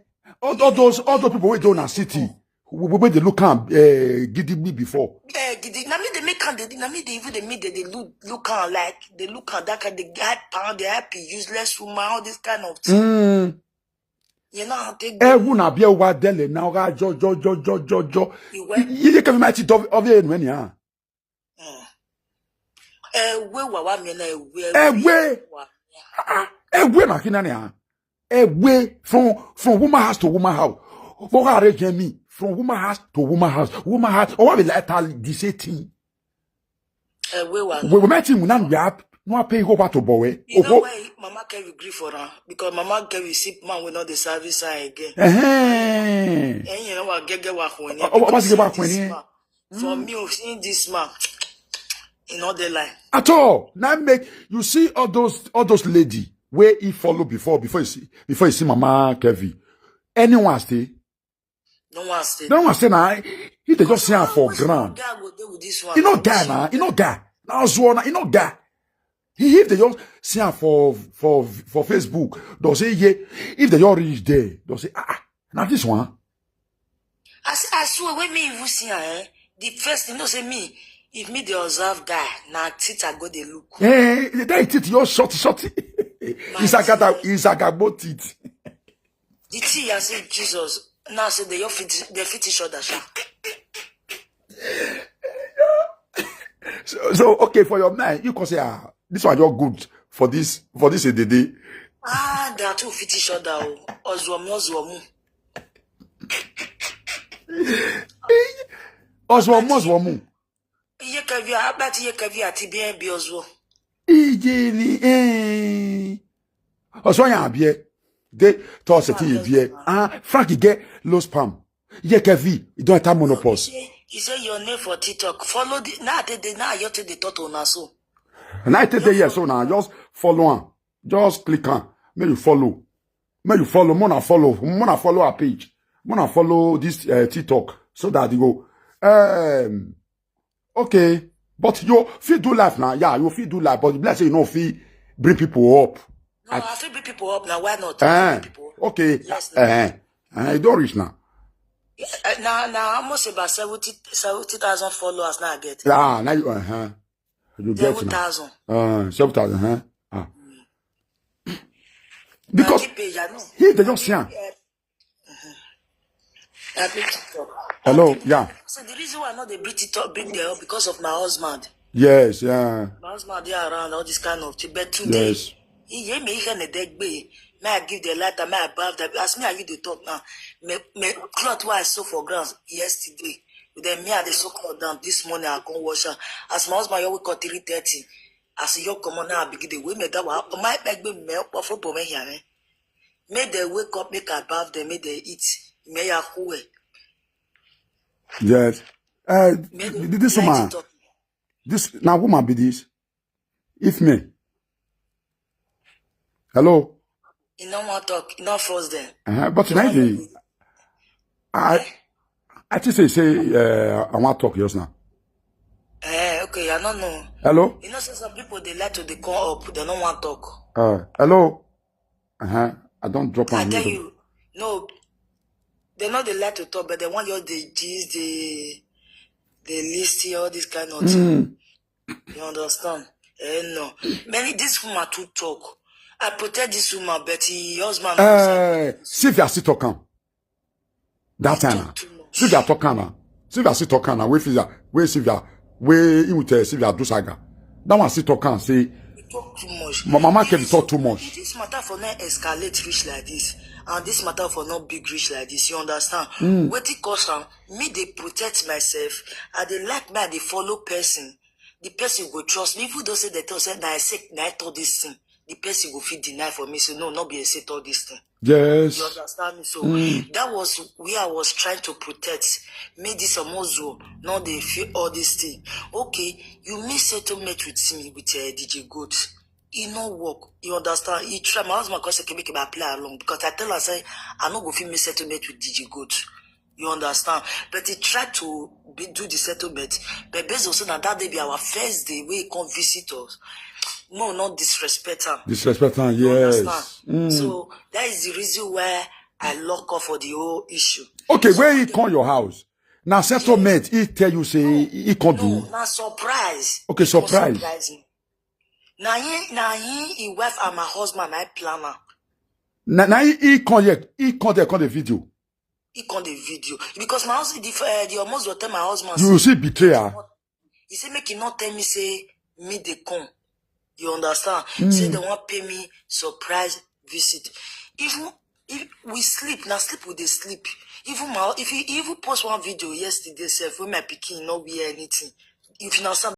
All, all those, all those people wey dey na city, wey, wey dey look am, eh, gidigbi before. Eh, gidi, na me dey make am, dey, na me dey even dey make, dey, dey look, look am like, dey look am that kind, dey hype am, dey hype useless woman, all this kind of thing. Mm. You know how they go. Ewu na bia wa dele na oga jo, jo, jo, jo, jo, jo. Iwe. Ye, ye ke mi ma ti do, of ye nu eni, ah. Mm. Ewe wa wa mi na ewe, ewe. Ewe. Wa. Ah, ah, ewe na kina ni, ah. Ewe from, from woman house to woman house. What are they me? From woman house to woman house. Woman house. Oh, what will I tell the same thing? Ewe wa. We, we met him now, we have no pay go back to boy. You know why Mama Kevin gree for her? Because Mama Kevin see man will not the service her again. Eh. And you know what? Get, get what when you, oh, what, what get what when this you man. For me, I've seen this man. In all the line. At all. Now make you see all those, all those lady where he follow before, before you see, before you see Mama Kevin. Anyone stay? No one stay. No one stay now. He dey just see am for ground. Guy go dey with this one. He no die now. He no die. Now so now he no die. He, if they just see am for, for, for Facebook, they'll say, yeah. If they just reach there, they'll say, ah, ah, now this one. I s-, I swear, when me even see am, eh, the first thing, you know, say me, if me dey observe guy, na tit I go dey look. Eh, that tit, you're short, short. It's a gata, it's a gabo tit. The tea, I say, Jesus, now say they fit, they fit each other, sha. So, so, okay, for your mind, you can say, ah, this one you're good for this, for this, eh, day. Ah, they are two fit each other, oh. Ozwomu, Ozwomu. Ozwomu, Ozwomu. Iye Kevin, I bet Iye Kevin ati bien bi Ozwo. Ije ni, eh. Ozwo ya bie. They toss it in bie. Ah, Frankie get low sperm. Iye Kevin, you don't have menopause. He say, he say your name for TikTok. Follow the, now they, they, now you take the thought on us so. And I take the yes, so now just follow on. Just click on. May you follow. May you follow. Mona follow. Mona follow our page. Mona follow this, uh, TikTok so that you go. Um, okay, but you fit do life now. Yeah, you fit do life, but bless you, you know, fit bring people up. No, I fit bring people up now. Why not? Eh, bring people up. Okay. Yes, eh, eh, you don't reach now. Yeah, uh, now, now almost about seventy, seventy thousand followers now I get. Ah, now you, uh-huh. You get now. Seven thousand. Uh, seven thousand, huh? Ah. Because he dey just see am. Hello, yeah. So the reason why I know they bring it up, bring them up because of my husband. Yes, yeah. My husband, they are around all this kind of thing. But today, yes. He gave me a dead bay. May I give the light and may I bath them. As me and you dey talk now, me, me cloth where I saw for ground yesterday. Then me and the so called down this morning, I come wash her. As my husband, you wake up three thirty. As you come on now, I begin the way me that one. My bag be me up for me here. Make they wake up, make I bath them, make they eat. Me ya who. Yes. Uh, this woman, this now woman be this. If me. Hello? You no want talk, you no force them. Uh-huh. But now they, I, I just say, say, uh, I want talk just now. Eh, okay, I don't know. Hello? You know, say some people, they like to, they come up, they don't want talk. Uh, hello? Uh-huh. I don't drop on you. I tell you, no, they know they like to talk, but they want you the G's, the, the list, all this kind of thing. Mm. You understand? Eh, no. Many, this woman too talk. I protect this woman, but he husband. Eh, Sylvia still talk am. That time, Sylvia talk am now. Sylvia still talk am now. Where Sylvia, where Sylvia, where he would tell Sylvia do saga. That one still talk am say, he talk too much. Mama Kevin talk too much. This matter for not escalate rich like this, and this matter for not big rich like this. You understand? Mm. Wetin cause am? Me dey protect myself. I dey like me, I dey follow person. The person go trust me. Even though say they talk say na I say na I talk this thing. the person go fit deny for me say no, not be a set all this thing. Yes. You understand me? So that was where I was trying to protect. Make this Omozuo not dey feel all this thing. Okay, you make settlement with me with uh, D J Goat. E no work. You understand? He try. My husband come say make I play along because I tell her say I no go fit make settlement with D J Goat. You understand? But he tried to be, do the settlement. But based on say na that day be our first day wey he come visit us. No, not disrespect am. Disrespect am, You yes. Understand? So that is the reason why I lock off for the whole issue. Okay, where he come your house? Now settlement, he tell you say he come do. No, na surprise. Okay, He come surprise. Surprise me. Na him, na him, him wife and my husband, I plan am. Now, now he, he come here, he come there, come the video. He come the video because my husband, the, uh, the almost will tell my husband. You say, see betrayer. He say make he not tell me say me they come. You understand? Say they want pay me surprise visit. Even if we sleep, now sleep with the sleep. Even my if he even post one video yesterday, self when my pikin not wear anything. If you understand,